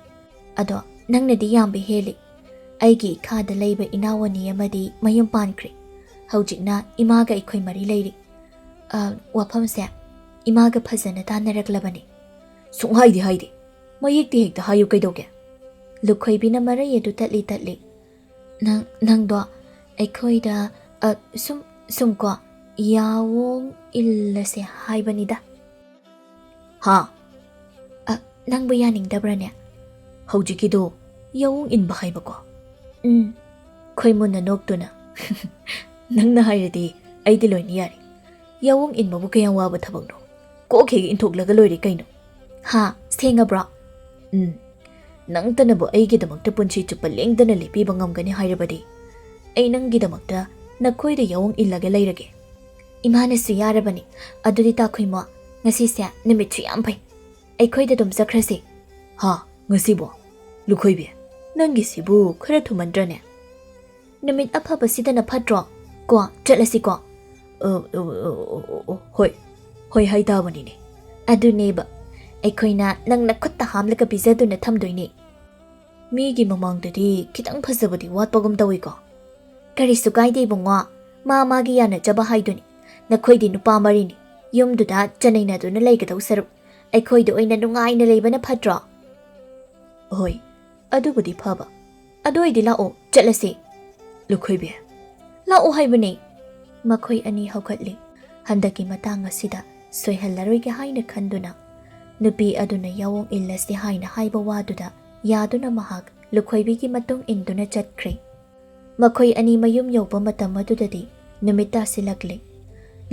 ꯑꯗꯣ ꯅꯪꯅꯗꯤ ꯌꯥꯝꯕ ꯍꯦꯜꯂꯤ꯫ ꯑꯩꯒꯤ ꯏꯈꯥꯗ ꯂꯩꯕ ꯏꯅꯥꯎ ꯑꯅꯤ ꯑꯃꯗꯤ ꯃꯌꯨꯝ ꯄꯥꯟꯈ꯭ꯔꯦ꯫ ꯍꯧꯖꯤꯛꯅ ꯏꯃꯥꯒ ꯑꯩꯈꯣꯏ ꯃꯔꯤ ꯂꯩꯔꯤ꯫ ꯑ, ꯋꯥꯐꯝꯁꯦ ꯏꯃꯥꯒ ꯐꯖꯅ ꯇꯥꯟꯅꯔꯛꯂꯕꯅꯤ꯫ ꯁꯨꯡꯍꯥꯏꯗꯤ ꯍꯥꯏꯗꯦ꯫ ꯃꯌꯦꯛꯇꯤ ꯍꯦꯛꯇ ꯍꯥꯏꯌꯨ ꯀꯩꯗꯧꯒꯦ? ꯂꯨꯈꯣꯏꯕꯤꯅ ꯃꯔꯩ ꯑꯗꯨ ꯇꯠꯂꯤ ꯇꯠꯂꯤ꯫ "ꯅꯪ, ꯅꯪꯗꯣ ꯑꯩꯈꯣꯏꯗ, ꯑ, ꯁꯨꯝ, ꯁꯨꯝ ꯀꯣ, ꯌꯥꯑꯣꯡ ꯏꯜꯂꯁꯦ ꯍꯥꯏꯕꯅꯤꯗ꯫" "ꯍꯥ?" "ꯑ, ꯅꯪꯕꯨ ꯌꯥꯅꯤꯡꯗꯕ꯭ꯔꯅꯦ?" "ꯍꯧꯖꯤꯛꯀꯤꯗꯣ ꯌꯥꯑꯣꯡ ꯏꯟꯕ ꯍꯥꯏꯕꯀꯣ?" ꯎꯝ꯫ ꯈꯣꯏꯃꯨꯅ ꯅꯣꯛꯇꯨꯅ, "ꯅꯪꯅ ꯍꯥꯏꯔꯗꯤ ꯑꯩꯗꯤ ꯂꯣꯏꯅ ꯌꯥꯔꯦ꯫ ꯌꯥꯑꯣꯡ ꯏꯟꯕꯕꯨ ꯀꯌꯥꯝ ꯋꯥꯕ ꯊꯕꯛꯅꯣ? ꯀꯣꯛ ꯍꯦꯛ ꯏꯟꯊꯣꯛꯂꯒ ꯂꯣꯏꯔꯦ ꯀꯩꯅꯣ꯫" "ꯍꯥ, ꯁꯦꯡꯉꯕ꯭ꯔꯣ?" "ꯎꯝ꯫ ꯅꯪꯇꯅꯕꯨ ꯑꯩꯒꯤꯗꯃꯛꯇ ꯄꯨꯟꯁꯤ ꯆꯨꯞꯄ ꯂꯦꯡꯗꯅ ꯂꯦꯞꯄꯤꯕ ꯉꯝꯒꯅꯤ ꯍꯥꯏꯔꯕꯗꯤ ꯑꯩ ꯅꯪꯒꯤꯗꯃꯛꯇ ꯅꯈꯣꯏꯗ ꯌꯥꯑꯣꯡ ꯏꯜꯂꯒ ꯂꯩꯔꯒꯦ꯫" "ꯏꯃꯥꯅꯁꯨ ꯌꯥꯔꯕꯅꯤ꯫ ꯑꯗꯨꯗꯤ ꯇꯥꯈꯨꯏꯃꯣ, ꯉꯁꯤꯁꯦ ꯅꯨꯃꯤꯠꯁꯨ ꯌꯥꯝ ꯐꯩ꯫ ꯑꯩꯈꯣꯏꯗ ꯑꯗꯨꯝ ꯆꯠꯈ꯭ꯔꯁꯤ꯫" "ꯍꯥ? ꯉꯁꯤꯕꯣ? ꯂꯨꯈꯣꯏꯕꯤ, ꯅꯪꯒꯤꯁꯤꯕꯨ ꯈꯔ ꯊꯨꯃꯟꯗ꯭ꯔꯅꯦ?" "ꯅꯨꯃꯤꯠ ꯑꯐꯕꯁꯤꯗꯅ ꯐꯠꯇ꯭ꯔꯣ? ꯀꯣ, ꯆꯠꯂꯁꯤꯀꯣ?" "ꯑ, ꯑ, ꯑ, ꯑ, ꯑ, ꯑ, ꯍꯣꯏ, ꯍꯣꯏ ꯍꯥꯏ ꯇꯥꯕꯅꯤꯅꯦ꯫" "ꯑꯗꯨꯅꯦꯕ, ꯑꯩꯈꯣꯏꯅ ꯅꯪ ꯅꯈꯨꯠꯇ ꯍꯥꯝꯂꯒ ꯄꯤꯖꯗꯨꯅ ꯊꯝꯗꯣꯏꯅꯦ꯫" "ꯃꯤꯒꯤ ꯃꯃꯥꯡꯗꯗꯤ ꯈꯤꯇꯪ ꯐꯖꯕꯗꯤ ꯋꯥꯠꯄꯒꯨꯝ ꯇꯧꯏꯀꯣ꯫" "ꯀꯔꯤꯁꯨ ꯀꯥꯏꯗꯦ ꯏꯕꯨꯡꯉꯣ, ꯃꯥ ꯃꯥꯒꯤ ꯌꯥꯅꯖꯕ ꯍꯥꯏꯗꯨꯅꯤ꯫ ꯅꯈꯣꯏꯗꯤ ꯅꯨꯄꯥ ꯃꯔꯤꯅꯤ, ꯌꯨꯝꯗꯨꯗ ꯆꯅꯩꯅꯗꯨꯅ ꯂꯩꯒꯗꯧ ꯁꯔꯨꯛ ꯑꯩꯈꯣꯏꯗ ꯑꯣꯏꯅ ꯅꯨꯡꯉꯥꯏꯅ ꯂꯩꯕꯅ ꯐꯠꯇ꯭ꯔꯣ?" "ꯍꯣꯏ, ꯑꯗꯨꯕꯨꯗꯤ ꯐꯕ꯫ ꯑꯗꯨ ꯑꯣꯏꯗꯤ ꯂꯥꯛꯑꯣ, ꯆꯠꯂꯁꯤ꯫" "ꯂꯨꯈꯣꯏꯕꯤ꯫" "ꯂꯥꯛꯑꯣ ꯍꯥꯏꯕꯅꯦ꯫" ꯃꯈꯣꯏ ꯑꯅꯤ ꯍꯧꯒꯠꯂꯤ꯫ ꯍꯟꯗꯛꯀꯤ ꯃꯇꯥꯡ ꯑꯁꯤꯗ ꯁꯣꯏꯍꯜꯂꯔꯣꯏꯒꯦ ꯍꯥꯏꯅ ꯈꯟꯗꯨꯅ ꯅꯨꯄꯤ ꯑꯗꯨꯅ ꯌꯥꯑꯣꯡ ꯏꯜꯂꯁꯤ ꯍꯥꯏꯅ ꯍꯥꯏꯕ ꯋꯥꯗꯨꯗ ꯌꯥꯗꯨꯅ ꯃꯍꯥꯛ ꯂꯨꯈꯣꯏꯕꯤꯒꯤ ꯃꯇꯨꯡ ꯏꯟꯗꯨꯅ ꯆꯠꯈ꯭ꯔꯦ꯫ ꯃꯈꯣꯏ ꯑꯅꯤ ꯃꯌꯨꯝ ꯌꯧꯕ ꯃꯇꯝ ꯑꯗꯨꯗꯗꯤ ꯅꯨꯃꯤꯠ ꯇꯥꯁꯤꯜꯂꯛꯂꯦ꯫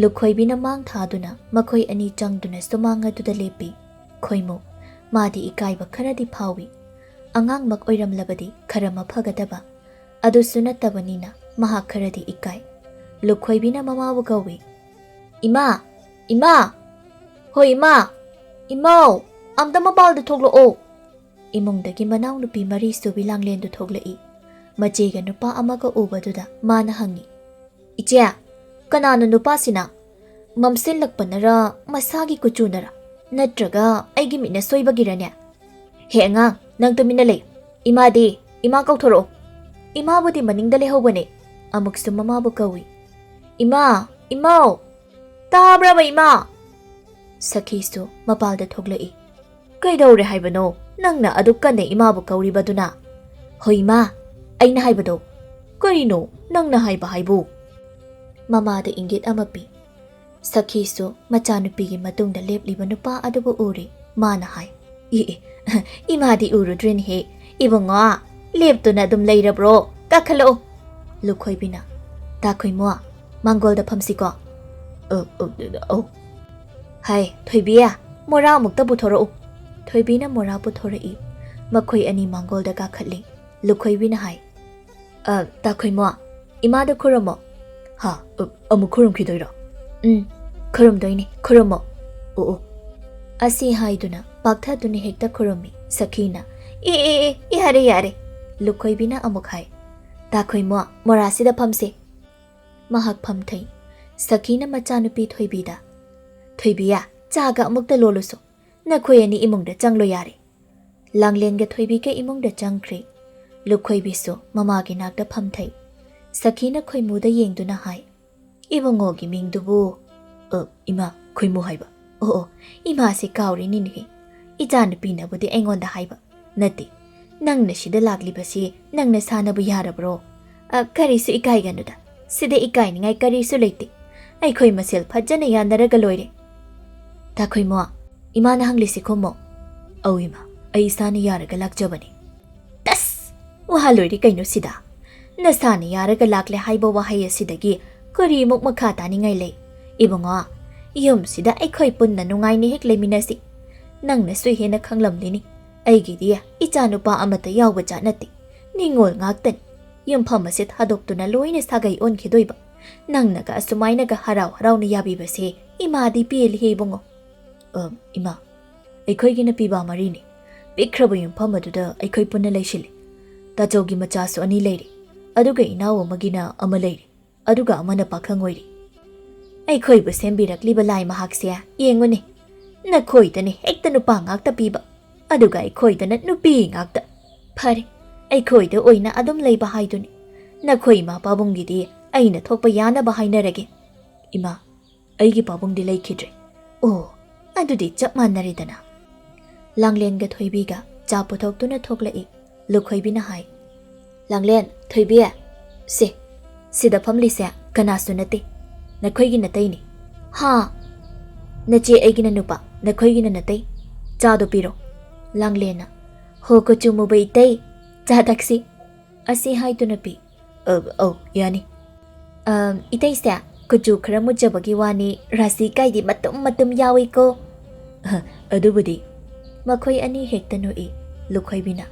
ꯂꯨꯈꯣꯏꯕꯤꯅ ꯃꯥꯡ ꯊꯥꯗꯨꯅ ꯃꯈꯣꯏ ꯑꯅꯤ ꯆꯪꯗꯨꯅ ꯁꯨꯃꯥꯡ ꯑꯗꯨꯗ ꯂꯦꯞꯄꯤ꯫ ꯈꯣꯏꯃꯨ, ꯃꯥꯗꯤ ꯏꯀꯥꯏꯕ ꯈꯔꯗꯤ ꯐꯥꯎꯏ꯫ ꯑꯉꯥꯡꯃꯛ ꯑꯣꯏꯔꯝꯂꯕꯗꯤ ꯈꯔ ꯃꯐꯒꯗꯕ꯫ ꯑꯗꯨꯁꯨ ꯅꯠꯇꯕꯅꯤꯅ ꯃꯍꯥꯛ ꯈꯔꯗꯤ ꯏꯀꯥꯏ꯫ ꯂꯨꯈꯣꯏꯕꯤꯅ ꯃꯃꯥꯕꯨ ꯀꯧꯏ꯫ "ꯏꯃꯥ! ꯏꯃꯥ! ꯍꯣꯏ ꯏꯃꯥ! ꯏꯃꯥꯎ! ꯑꯝꯇ ꯃꯄꯥꯜꯗ ꯊꯣꯛꯂꯛꯑꯣ!" ꯏꯃꯨꯡꯗꯒꯤ ꯃꯅꯥꯎꯅꯨꯄꯤ ꯃꯔꯤꯁꯨꯕꯤ ꯂꯥꯡꯂꯦꯟꯗꯨ ꯊꯣꯛꯂꯛꯏ꯫ ꯃꯆꯦꯒ ꯅꯨꯄꯥ ꯑꯃꯒ ꯎꯕꯗꯨꯗ ꯃꯥꯅ ꯍꯪꯉꯤ, "ꯏꯆꯦ, ꯀꯅꯥꯅꯣ ꯅꯨꯄꯥꯁꯤꯅ? ꯃꯝꯁꯤꯜꯂꯛꯄꯅꯔ, ꯃꯁꯥꯒꯤ ꯀꯨꯆꯨꯅꯔ, ꯅꯠꯇ꯭ꯔꯒ ꯑꯩꯒꯤ ꯃꯤꯠꯅ ꯁꯣꯏꯕꯒꯤꯔꯅꯦ? ꯍꯦ ꯑꯉꯥꯡ, ꯅꯪ ꯇꯨꯃꯤꯟꯅ ꯂꯩ꯫ ꯏꯃꯥꯗꯤ, ꯏꯃꯥ ꯀꯧꯊꯣꯔꯛꯑꯣ꯫" "ꯏꯃꯥꯕꯨꯗꯤ ꯃꯅꯤꯡꯗ ꯂꯩꯍꯧꯕꯅꯦ꯫ ꯑꯃꯨꯛꯁꯨ ꯃꯃꯥꯕꯨ ꯀꯧꯏ꯫ "ꯏꯃꯥ! ꯏꯃꯥꯎ! ꯇꯥꯕ꯭ꯔꯕ, ꯏꯃꯥ?" ꯁꯈꯤꯁꯨ ꯃꯄꯥꯜꯗ ꯊꯣꯛꯂꯛꯏ꯫ "ꯀꯩꯗꯧꯔꯦ ꯍꯥꯏꯕꯅꯣ? ꯅꯪꯅ ꯑꯗꯨꯛ ꯀꯟꯅ ꯏꯃꯥꯕꯨ ꯀꯧꯔꯤꯕꯗꯨꯅ?" "ꯍꯣꯏ, ꯏꯃꯥ, ꯑꯩꯅ ꯍꯥꯏꯕꯗꯣ꯫" "ꯀꯔꯤꯅꯣ ꯅꯪꯅ ꯍꯥꯏꯕ ꯍꯥꯏꯕꯨ?" ꯃꯃꯥꯗ ꯏꯪꯒꯤꯠ ꯑꯃ ꯄꯤ꯫ ꯁꯈꯤꯁꯨ ꯃꯆꯥꯅꯨꯄꯤꯒꯤ ꯃꯇꯨꯡꯗ ꯂꯦꯞꯂꯤꯕ ꯅꯨꯄꯥ ꯑꯗꯨꯕꯨ ꯎꯔꯦ꯫ ꯃꯥꯅ ꯍꯥꯏ, "ꯏ, ꯏ, ꯏꯃꯥꯗꯤ ꯎꯔꯨꯗ꯭ꯔꯦꯅꯦꯍꯦ꯫ ꯏꯕꯨꯡꯉꯣ, ꯂꯦꯞꯇꯨꯅ ꯑꯗꯨꯝ ꯂꯩꯔꯕ꯭ꯔꯣ? ꯀꯥꯈꯠꯂꯛꯑꯣ꯫" ꯂꯨꯈꯣꯏꯕꯤꯅ, "ꯇꯥ ꯈꯣꯏꯃꯣ, ꯃꯥꯡꯒꯣꯜꯗ ꯐꯝꯁꯤꯀꯣ꯫" "ꯑ, ꯑ, ꯑ, ꯑꯧ꯫" "ꯍꯥꯏ, ꯊꯣꯏꯕꯤ, ꯃꯣꯔꯥ ꯑꯃꯨꯛꯇ ꯄꯨꯊꯣꯔꯛꯎ꯫" ꯊꯣꯏꯕꯤꯅ ꯃꯣꯔꯥ ꯄꯨꯊꯣꯔꯛꯏ꯫ ꯃꯈꯣꯏ ꯑꯅꯤ ꯃꯥꯡꯒꯣꯜꯗ ꯀꯥꯈꯠꯂꯤ꯫ ꯂꯨꯈꯣꯏꯕꯤꯅ ꯍꯥꯏ, "ꯑ, ꯇꯥ ꯈꯣꯏꯃꯣ, ꯏꯃꯥꯗ ꯈꯨꯔꯨꯝꯃꯣ꯫" "ꯍꯥ? ꯑ, ꯑꯃꯨꯛ ꯈꯨꯔꯨꯝꯈꯤꯗꯣꯏꯔꯣ?" "ꯎꯝ, ꯈꯨꯔꯨꯝꯗꯣꯏꯅꯦ, ꯈꯨꯔꯨꯝꯃꯣ꯫" "ꯑꯣ, ꯑꯣ꯫" ꯑꯁꯤ ꯍꯥꯏꯗꯨꯅ ꯄꯥꯛꯊꯗꯨꯅ ꯍꯦꯛꯇ ꯈꯨꯔꯨꯝꯃꯤ ꯁꯈꯤꯅ꯫ "ꯑꯦ, ꯑꯦ, ꯑꯦ, ꯌꯥꯔꯦ, ꯌꯥꯔꯦ꯫" ꯂꯨꯈꯣꯏꯕꯤꯅ ꯑꯃꯨꯛ ꯍꯥꯏ, "ꯇꯥ ꯈꯣꯏꯃꯣ, ꯃꯣꯔꯥꯁꯤꯗ ꯐꯝꯁꯦ꯫" ꯃꯍꯥꯛ ꯐꯝꯊꯩ꯫ ꯁꯈꯤꯅ ꯃꯆꯥꯅꯨꯄꯤ ꯊꯣꯏꯕꯤꯗ, "ꯊꯣꯏꯕꯤꯌꯥ, ꯆꯥꯒ ꯑꯃꯨꯛꯇ ꯂꯣꯜꯂꯨꯁꯣ꯫ ꯅꯈꯣꯏ ꯑꯅꯤ ꯏꯃꯨꯡꯗ ꯆꯪꯂꯣ ꯌꯥꯔꯦ꯫" ꯂꯥꯡꯂꯦꯟꯒ ꯊꯣꯏꯕꯤꯒ ꯏꯃꯨꯡꯗ ꯆꯪꯈ꯭ꯔꯦ꯫ ꯂꯨꯈꯣꯏꯕꯤꯁꯨ ꯃꯃꯥꯒꯤ ꯅꯥꯛꯇ ꯐꯝꯊꯩ꯫ ꯁꯈꯤꯅ ꯈꯣꯏꯃꯨꯗ ꯌꯦꯡꯗꯨꯅ ꯍꯥꯏ, "ꯏꯕꯨꯡꯉꯣꯒꯤ ꯃꯤꯡꯗꯨꯕꯨ?" "ꯑ, ꯏꯃꯥ, ꯈꯣꯏꯃꯨ ꯍꯥꯏꯕ꯫ ꯑꯣ, ꯑꯣ, ꯏꯃꯥꯁꯦ ꯀꯥꯎꯔꯤꯅꯤꯅꯦꯍꯦ꯫ ꯏꯆꯥꯅꯨꯄꯤꯅꯕꯨꯗꯤ ꯑꯩꯉꯣꯟꯗ ꯍꯥꯏꯕ꯫ ꯅꯠꯇꯦ, ꯅꯪꯅ ꯁꯤꯗ ꯂꯥꯛꯂꯤꯕꯁꯤ ꯅꯪ ꯅꯁꯥꯅꯕꯨ ꯌꯥꯔꯕ꯭ꯔꯣ? ꯑ, ꯀꯔꯤꯁꯨ ꯏꯀꯥꯏꯒꯅꯨꯗ꯫ ꯁꯤꯗ ꯏꯀꯥꯏꯅꯤꯡꯉꯥꯏ ꯀꯔꯤꯁꯨ ꯂꯩꯇꯦ꯫ ꯑꯩꯈꯣꯏ ꯃꯁꯦꯜ ꯐꯖꯅ ꯌꯥꯅꯔꯒ ꯂꯣꯏꯔꯦ꯫" "ꯇꯥ ꯈꯣꯏꯃꯣ, ꯏꯃꯥꯅ ꯍꯪꯂꯤꯁꯤ ꯈꯨꯝꯃꯣ꯫" "ꯑꯧ ꯏꯃꯥ, ꯑꯩ ꯏꯁꯥꯅ ꯌꯥꯔꯒ ꯂꯥꯛꯆꯕꯅꯤ꯫" "ꯇꯁ! ꯋꯥꯍꯜꯂꯣꯏꯔꯦ ꯀꯩꯅꯣ ꯁꯤꯗ? ꯅꯁꯥꯅ ꯌꯥꯔꯒ ꯂꯥꯛꯂꯦ ꯍꯥꯏꯕ ꯋꯥꯍꯩ ꯑꯁꯤꯗꯒꯤ ꯀꯔꯤꯃꯨꯛ ꯃꯈꯥ ꯇꯥꯅꯤꯡꯉꯥꯏ ꯂꯩ? ꯏꯕꯨꯡꯉꯣ, ꯌꯨꯝꯁꯤꯗ ꯑꯩꯈꯣꯏ ꯄꯨꯟꯅ ꯅꯨꯡꯉꯥꯏꯅ ꯍꯦꯛ ꯂꯩꯃꯤꯟꯅꯁꯤ꯫ ꯅꯪꯅꯁꯨ ꯍꯦꯟꯅ ꯈꯪꯂꯝꯂꯤꯅꯤ, ꯑꯩꯒꯤꯗꯤ ꯏꯆꯥꯅꯨꯄꯥ ꯑꯃꯠꯇ ꯌꯥꯎꯕ ꯖꯥꯠ ꯅꯠꯇꯦ꯫ ꯅꯤꯡꯉꯣꯜ ꯉꯥꯛꯇꯅꯤ꯫ ꯌꯨꯝꯐꯝ ꯑꯁꯦ ꯊꯥꯗꯣꯛꯇꯨꯅ ꯂꯣꯏꯅ ꯁꯥꯒꯩ ꯑꯣꯟꯈꯤꯗꯣꯏꯕ꯫ ꯅꯪꯅꯒ ꯑꯁꯨꯃꯥꯏꯅꯒ ꯍꯔꯥꯎ ꯍꯔꯥꯎꯅ ꯌꯥꯕꯤꯕꯁꯦ ꯏꯃꯥꯗꯤ ꯄꯦꯜꯂꯤꯍꯦ ꯏꯕꯨꯡꯉꯣ꯫" "ꯑ, ꯏꯃꯥ, ꯑꯩꯈꯣꯏꯒꯤꯅ ꯄꯤꯕꯥ ꯃꯔꯤꯅꯤ꯫ ꯄꯤꯛꯈ꯭ꯔꯕ ꯌꯨꯝꯐꯝ ꯑꯗꯨꯗ ꯑꯩꯈꯣꯏ ꯄꯨꯟꯅ ꯂꯩꯁꯤꯜꯂꯤ꯫ ꯇꯥꯆꯧꯒꯤ ꯃꯆꯥꯁꯨ ꯑꯅꯤ ꯂꯩꯔꯦ꯫ ꯑꯗꯨꯒ ꯏꯅꯥꯎ ꯑꯃꯒꯤꯅ ꯑꯃ ꯂꯩꯔꯦ꯫ ꯑꯗꯨꯒ ꯑꯃꯅ ꯄꯥꯈꯪ ꯑꯣꯏꯔꯤ꯫" "ꯑꯩꯈꯣꯏꯕꯨ ꯁꯦꯝꯕꯤꯔꯛꯂꯤꯕ ꯂꯥꯏ ꯃꯍꯥꯛꯁꯦ ꯌꯦꯡꯉꯨꯅꯦ꯫ ꯅꯈꯣꯏꯗꯅ ꯍꯦꯛꯇ ꯅꯨꯄꯥ ꯉꯥꯛꯇ ꯄꯤꯕ, ꯑꯗꯨꯒ ꯑꯩꯈꯣꯏꯗꯅ ꯅꯨꯄꯤ ꯉꯥꯛꯇ꯫ ꯐꯔꯦ, ꯑꯩꯈꯣꯏꯗ ꯑꯣꯏꯅ ꯑꯗꯨꯝ ꯂꯩꯕ ꯍꯥꯏꯗꯨꯅꯤ꯫ ꯅꯈꯣꯏ ꯏꯃꯥ ꯄꯥꯕꯨꯡꯒꯤꯗꯤ ꯑꯩꯅ ꯊꯣꯛꯄ ꯌꯥꯅꯕ ꯍꯥꯏꯅꯔꯒꯦ꯫ ꯏꯃꯥ, ꯑꯩꯒꯤ ꯄꯥꯕꯨꯡꯗꯤ ꯂꯩꯈꯤꯗ꯭ꯔꯦ꯫ ꯑꯣ, ꯑꯗꯨꯗꯤ ꯆꯞ ꯃꯥꯟꯅꯔꯦꯗꯅ꯫ ꯂꯥꯡꯂꯦꯟꯒ ꯊꯣꯏꯕꯤꯒ ꯆꯥ ꯄꯨꯊꯣꯛꯇꯨꯅ ꯊꯣꯛꯂꯛꯏ꯫ ꯂꯨꯈꯣꯏꯕꯤꯅ ꯍꯥꯏ, "ꯂꯥꯡꯂꯦꯟ, ꯊꯣꯏꯕꯤ, ꯁꯦ, ꯁꯤꯗ ꯐꯝꯂꯤꯁꯦ ꯀꯅꯥꯁꯨ ꯅꯠꯇꯦ, ꯅꯈꯣꯏꯒꯤ ꯅꯇꯩꯅꯤ꯫" "ꯍꯥ? ꯅꯆꯦ ꯑꯩꯒꯤꯅ ꯅꯨꯄꯥ, ꯅꯈꯣꯏꯒꯤꯅ ꯅꯇꯩ꯫ ꯆꯥꯗꯣ ꯄꯤꯔꯣ꯫" ꯂꯥꯡꯂꯦꯟꯅ, "ꯍꯣ, ꯀꯨꯆꯨ ꯃꯨꯕ ꯏꯇꯩ, ꯆꯥ ꯊꯛꯁꯤ꯫" ꯑꯁꯤ ꯍꯥꯏꯗꯨꯅ ꯄꯤ꯫ "ꯑ, ꯑꯧ, ꯌꯥꯅꯤ꯫" "ꯑꯝ, ꯏꯇꯩꯁꯦ, ꯀꯨꯆꯨ ꯈꯔ ꯃꯨꯠꯆꯕꯒꯤ ꯋꯥꯅꯤ, ꯔꯥꯁꯤ ꯀꯥꯏꯗꯤ ꯃꯇꯨꯝ ꯃꯇꯨꯝ ꯌꯥꯎꯏꯀꯣ꯫" "ꯑ, ꯑꯗꯨꯕꯨꯗꯤ꯫" ꯃꯈꯣꯏ ꯑꯅꯤ ꯍꯦꯛꯇ ꯅꯣꯛꯏ꯫ ꯂꯨꯈꯣꯏꯕꯤꯅ,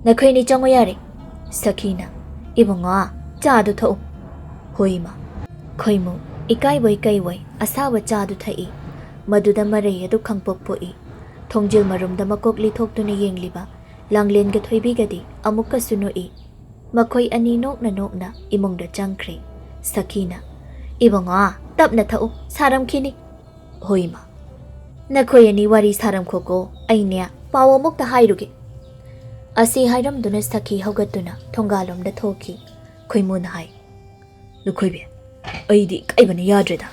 "ꯅꯈꯣꯏꯅꯤ ꯆꯪꯉꯣ ꯌꯥꯔꯦ꯫" ꯁꯈꯤꯅ, "ꯏꯕꯨꯡꯉꯣ, ꯆꯥꯗꯨ ꯊꯛꯎ꯫" "ꯍꯣꯏ, ꯏꯃꯥ꯫" ꯈꯣꯏꯃꯨ, ꯏꯀꯥꯏꯕꯣꯏ ꯀꯩꯕꯣꯏ ꯑꯁꯥꯕ ꯆꯥꯗꯨ ꯊꯛꯏ꯫ ꯃꯗꯨꯗ ꯃꯔꯩ ꯑꯗꯨ ꯈꯪꯄꯣꯛ ꯄꯣꯛꯏ꯫ ꯊꯣꯡꯖꯤꯜ ꯃꯔꯨꯝꯗ ꯃꯀꯣꯛ ꯂꯤꯊꯣꯛꯇꯨꯅ ꯌꯦꯡꯂꯤꯕ ꯂꯥꯡꯂꯦꯟꯒ ꯊꯣꯏꯕꯤꯒꯗꯤ ꯑꯃꯨꯛꯀꯁꯨ ꯅꯣꯛꯏ꯫ ꯃꯈꯣꯏ ꯑꯅꯤ ꯅꯣꯛꯅ ꯅꯣꯛꯅ ꯏꯃꯨꯡꯗ ꯆꯪꯈ꯭ꯔꯦ꯫ ꯁꯈꯤꯅ, "ꯏꯕꯨꯡꯉꯣ, ꯇꯞꯅ ꯊꯛꯎ, ꯁꯥꯔꯝꯈꯤꯅꯤ꯫" "ꯍꯣꯏ, ꯏꯃꯥ꯫" "ꯅꯈꯣꯏ ꯑꯅꯤ ꯋꯥꯔꯤ ꯁꯥꯔꯝꯈꯣꯀꯣ, ꯑꯩꯅꯦ ꯄꯥꯎ ꯑꯃꯨꯛꯇ ꯍꯥꯏꯔꯨꯒꯦ꯫" ꯑꯁꯤ ꯍꯥꯏꯔꯝꯗꯨꯅ ꯁꯈꯤ ꯍꯧꯒꯠꯇꯨꯅ ꯊꯣꯡꯒꯥꯜꯂꯣꯝꯗ ꯊꯣꯛꯈꯤ꯫ ꯈꯣꯏꯃꯨꯅ ꯍꯥꯏ, "ꯂꯨꯈꯣꯏꯕꯤ, ꯑꯩꯗꯤ ꯏꯀꯥꯏꯕꯅ ꯌꯥꯗ꯭ꯔꯦꯗ꯫"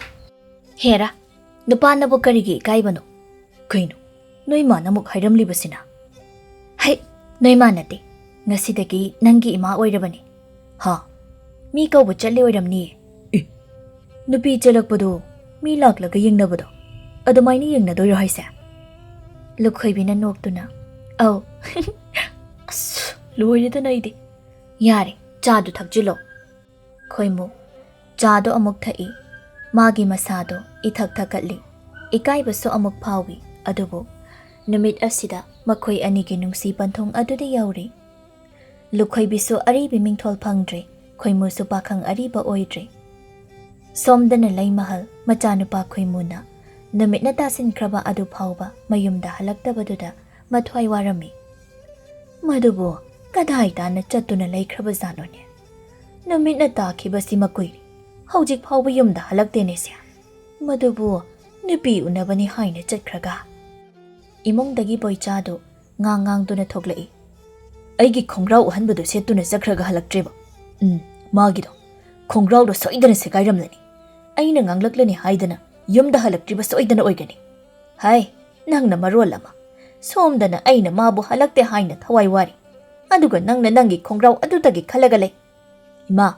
"ꯍꯦꯔꯥ, ꯅꯨꯄꯥꯅꯕꯨ ꯀꯔꯤꯒꯤ ꯏꯀꯥꯏꯕꯅꯣ? ꯀꯩꯅꯣ, ꯅꯣꯏ ꯃꯥꯅ ꯑꯃꯨꯛ ꯍꯥꯏꯔꯝꯂꯤꯕꯁꯤꯅ?" "ꯍꯩ, ꯅꯣꯏ ꯃꯥ ꯅꯠꯇꯦ, ꯉꯁꯤꯗꯒꯤ ꯅꯪꯒꯤ ꯏꯃꯥ ꯑꯣꯏꯔꯕꯅꯤ꯫" "ꯍꯥ? ꯃꯤ ꯀꯧꯕ ꯆꯠꯂꯤ ꯑꯣꯏꯔꯝꯅꯤꯌꯦ꯫" "ꯑꯦ, ꯅꯨꯄꯤ ꯆꯦꯜꯂꯛꯄꯗꯣ ꯃꯤ ꯂꯥꯛꯂꯒ ꯌꯦꯡꯅꯕꯗꯣ, ꯑꯗꯨꯃꯥꯏꯅ ꯌꯦꯡꯅꯗꯣꯏꯔꯣ ꯍꯥꯏꯁꯦ?" ꯂꯨꯈꯣꯏꯕꯤꯅ ꯅꯣꯛꯇꯨꯅ, "ꯑꯧ꯫" "ꯑꯁ, ꯂꯣꯏꯔꯦꯗꯅ ꯑꯩꯗꯤ꯫" "ꯌꯥꯔꯦ, ꯆꯥꯗꯨ ꯊꯛꯆꯤꯜꯂꯣ꯫" ꯈꯣꯏꯃꯨ ꯆꯥꯗꯣ ꯑꯃꯨꯛ ꯊꯛꯏ꯫ ꯃꯥꯒꯤ ꯃꯁꯥꯗꯣ ꯏꯊꯛ ꯊꯛꯀꯠꯂꯤ꯫ ꯏꯀꯥꯏꯕꯁꯨ ꯑꯃꯨꯛ ꯐꯥꯎꯏ꯫ ꯑꯗꯨꯕꯨ ꯅꯨꯃꯤꯠ ꯑꯁꯤꯗ ꯃꯈꯣꯏ ꯑꯅꯤꯒꯤ ꯅꯨꯡꯁꯤ ꯄꯟꯊꯨꯡ ꯑꯗꯨꯗ ꯌꯧꯔꯤ꯫ ꯂꯨꯈꯣꯏꯕꯤꯁꯨ ꯑꯔꯤꯕꯤ ꯃꯤꯡꯊꯣꯜ ꯐꯪꯗ꯭ꯔꯦ, ꯈꯣꯏꯃꯨꯁꯨ ꯄꯥꯈꯪ ꯑꯔꯤꯕ ꯑꯣꯏꯗ꯭ꯔꯦ꯫ ꯁꯣꯝꯗꯅ ꯂꯩꯃꯍꯜ ꯃꯆꯥꯅꯨꯄꯥ ꯈꯣꯏꯃꯨꯅ ꯅꯨꯃꯤꯠꯅ ꯇꯥꯁꯤꯟꯈ꯭ꯔꯕ ꯑꯗꯨ ꯐꯥꯎꯕ ꯃꯌꯨꯝꯗ ꯍꯜꯂꯛꯇꯕꯗꯨꯗ ꯃꯊ꯭ꯋꯥꯏ ꯋꯥꯔꯝꯃꯤ꯫ "ꯃꯗꯨꯕꯨ ꯀꯗꯥꯏ ꯇꯥꯅ ꯆꯠꯇꯨꯅ ꯂꯩꯈ꯭ꯔꯕꯖꯥꯠꯅꯣꯅꯦ? ꯅꯨꯃꯤꯠꯅ ꯇꯥꯈꯤꯕꯁꯤꯃ ꯀꯨꯏꯔꯦ, ꯍꯧꯖꯤꯛ ꯐꯥꯎꯕ ꯌꯨꯝꯗ ꯍꯜꯂꯛꯇꯦꯅꯦꯁꯦ꯫ ꯃꯗꯨꯕꯨ ꯅꯨꯄꯤ ꯎꯅꯕꯅꯤ ꯍꯥꯏꯅ ꯆꯠꯈ꯭ꯔꯒ?" ꯏꯃꯨꯡꯗꯒꯤ ꯕꯣꯏꯆꯥꯗꯨ ꯉꯥꯡ ꯉꯥꯡꯗꯨꯅ ꯊꯣꯛꯂꯛꯏ꯫ ꯑꯩꯒꯤ ꯈꯣꯡꯒ꯭ꯔꯥꯎ ꯑꯍꯟꯕꯗꯨ ꯁꯦꯠꯇꯨꯅ ꯆꯠꯈ꯭ꯔꯒ ꯍꯜꯂꯛꯇ꯭ꯔꯦꯕ꯫ ꯎꯝ, ꯃꯥꯒꯤꯗꯣ꯫ ꯈꯣꯡꯒ꯭ꯔꯥꯎꯗꯣ ꯁꯣꯏꯗꯅ ꯁꯦꯒꯥꯏꯔꯝꯂꯅꯤ꯫ ꯑꯩꯅ ꯉꯥꯡꯂꯛꯂꯅꯤ ꯍꯥꯏꯗꯅ ꯌꯨꯝꯗ ꯍꯜꯂꯛꯇ꯭ꯔꯤꯕ ꯁꯣꯏꯗꯅ ꯑꯣꯏꯒꯅꯤ꯫ ꯍꯥꯏ, ꯅꯪꯅ ꯃꯔꯣꯜ ꯑꯃ꯫ ꯁꯣꯝꯗꯅ ꯑꯩꯅ ꯃꯥꯕꯨ ꯍꯜꯂꯛꯇꯦ ꯍꯥꯏꯅ ꯊꯋꯥꯏ ꯋꯥꯔꯤ, ꯑꯗꯨꯒ ꯅꯪꯅ ꯅꯪꯒꯤ ꯈꯣꯡꯒ꯭ꯔꯥꯎ ꯑꯗꯨꯗꯒꯤ ꯈꯜꯂꯒ ꯂꯩ꯫ ꯏꯃꯥ,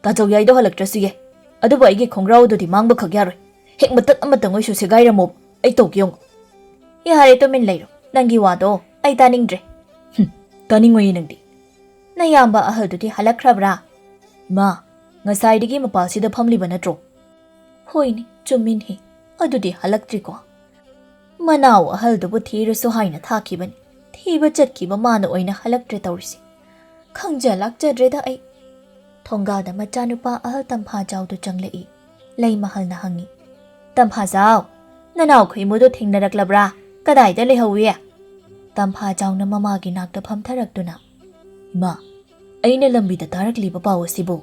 ꯇꯥꯆꯧꯌꯥꯏꯗꯣ ꯍꯜꯂꯛꯇ꯭ꯔꯁꯨ ꯌꯥꯏ, ꯑꯗꯨꯕꯨ ꯑꯩꯒꯤ ꯈꯣꯡꯒ꯭ꯔꯥꯎ ꯑꯗꯨꯗꯤ ꯃꯥꯡꯕꯈꯛ ꯌꯥꯔꯣꯏ꯫ ꯍꯦꯛ ꯃꯇꯠ ꯑꯃꯇꯪ ꯑꯣꯏꯁꯨ ꯁꯦꯒꯥꯏꯔꯝꯃꯣꯕ, ꯑꯩ ꯇꯧꯒꯦ ꯌꯦꯡꯉꯨ꯫ ꯌꯥꯔꯦ, ꯇꯨꯃꯤꯟ ꯂꯩꯔꯣ, ꯅꯪꯒꯤ ꯋꯥꯗꯣ ꯑꯩ ꯇꯥꯅꯤꯡꯗ꯭ꯔꯦ꯫ ꯍꯨꯝ, ꯇꯥꯅꯤꯡꯉꯣꯏꯌꯦ ꯅꯪꯗꯤ꯫ ꯅꯌꯥꯝꯕ ꯑꯍꯜꯗꯨꯗꯤ ꯍꯜꯂꯛꯈ꯭ꯔꯕ꯭ꯔꯥ? ꯏꯃꯥ, ꯉꯁꯥꯏꯗꯒꯤ ꯃꯄꯥꯜꯁꯤꯗ ꯐꯝꯂꯤꯕ ꯅꯠꯇ꯭ꯔꯣ? ꯍꯣꯏꯅꯦ, ꯆꯨꯝꯃꯤꯅꯦ, ꯑꯗꯨꯗꯤ ꯍꯜꯂꯛꯇ꯭ꯔꯤꯀꯣ꯫ ꯃꯅꯥꯎ ꯑꯍꯜꯗꯨꯕꯨ ꯊꯤꯔꯁꯨ ꯍꯥꯏꯅ ꯊꯥꯈꯤꯕꯅꯤ, ꯊꯤꯕ ꯆꯠꯈꯤꯕ ꯃꯥꯅ ꯑꯣꯏꯅ ꯍꯜꯂꯛꯇ꯭ꯔꯦ ꯇꯧꯔꯤꯁꯦ꯫ ꯈꯪꯖ ꯂꯥꯛꯆꯗ꯭ꯔꯦꯗ ꯑꯩ꯫ ꯊꯣꯡꯒꯥꯗ ꯃꯆꯥꯅꯨꯄꯥ ꯑꯍꯜ ꯇꯝꯐꯥꯖꯥꯎꯗꯨ ꯆꯪꯂꯛꯏ꯫ ꯂꯩꯃꯍꯜꯅ ꯍꯪꯉꯤ, "ꯇꯝꯐꯥꯖꯥꯎ, ꯅꯅꯥꯎ ꯈꯣꯏꯃꯨꯗꯨ ꯊꯦꯡꯅꯔꯛꯂꯕ꯭ꯔꯥ? ꯀꯗꯥꯏꯗ ꯂꯩꯍꯧꯏ?" ꯇꯝꯐꯥꯖꯥꯎꯅ ꯃꯃꯥꯒꯤ ꯅꯥꯛꯇ ꯐꯝꯊꯔꯛꯇꯨꯅ, "ꯏꯃꯥ, ꯑꯩꯅ ꯂꯝꯕꯤꯗ ꯇꯥꯔꯛꯂꯤꯕ ꯄꯥꯎ ꯑꯁꯤꯕꯨ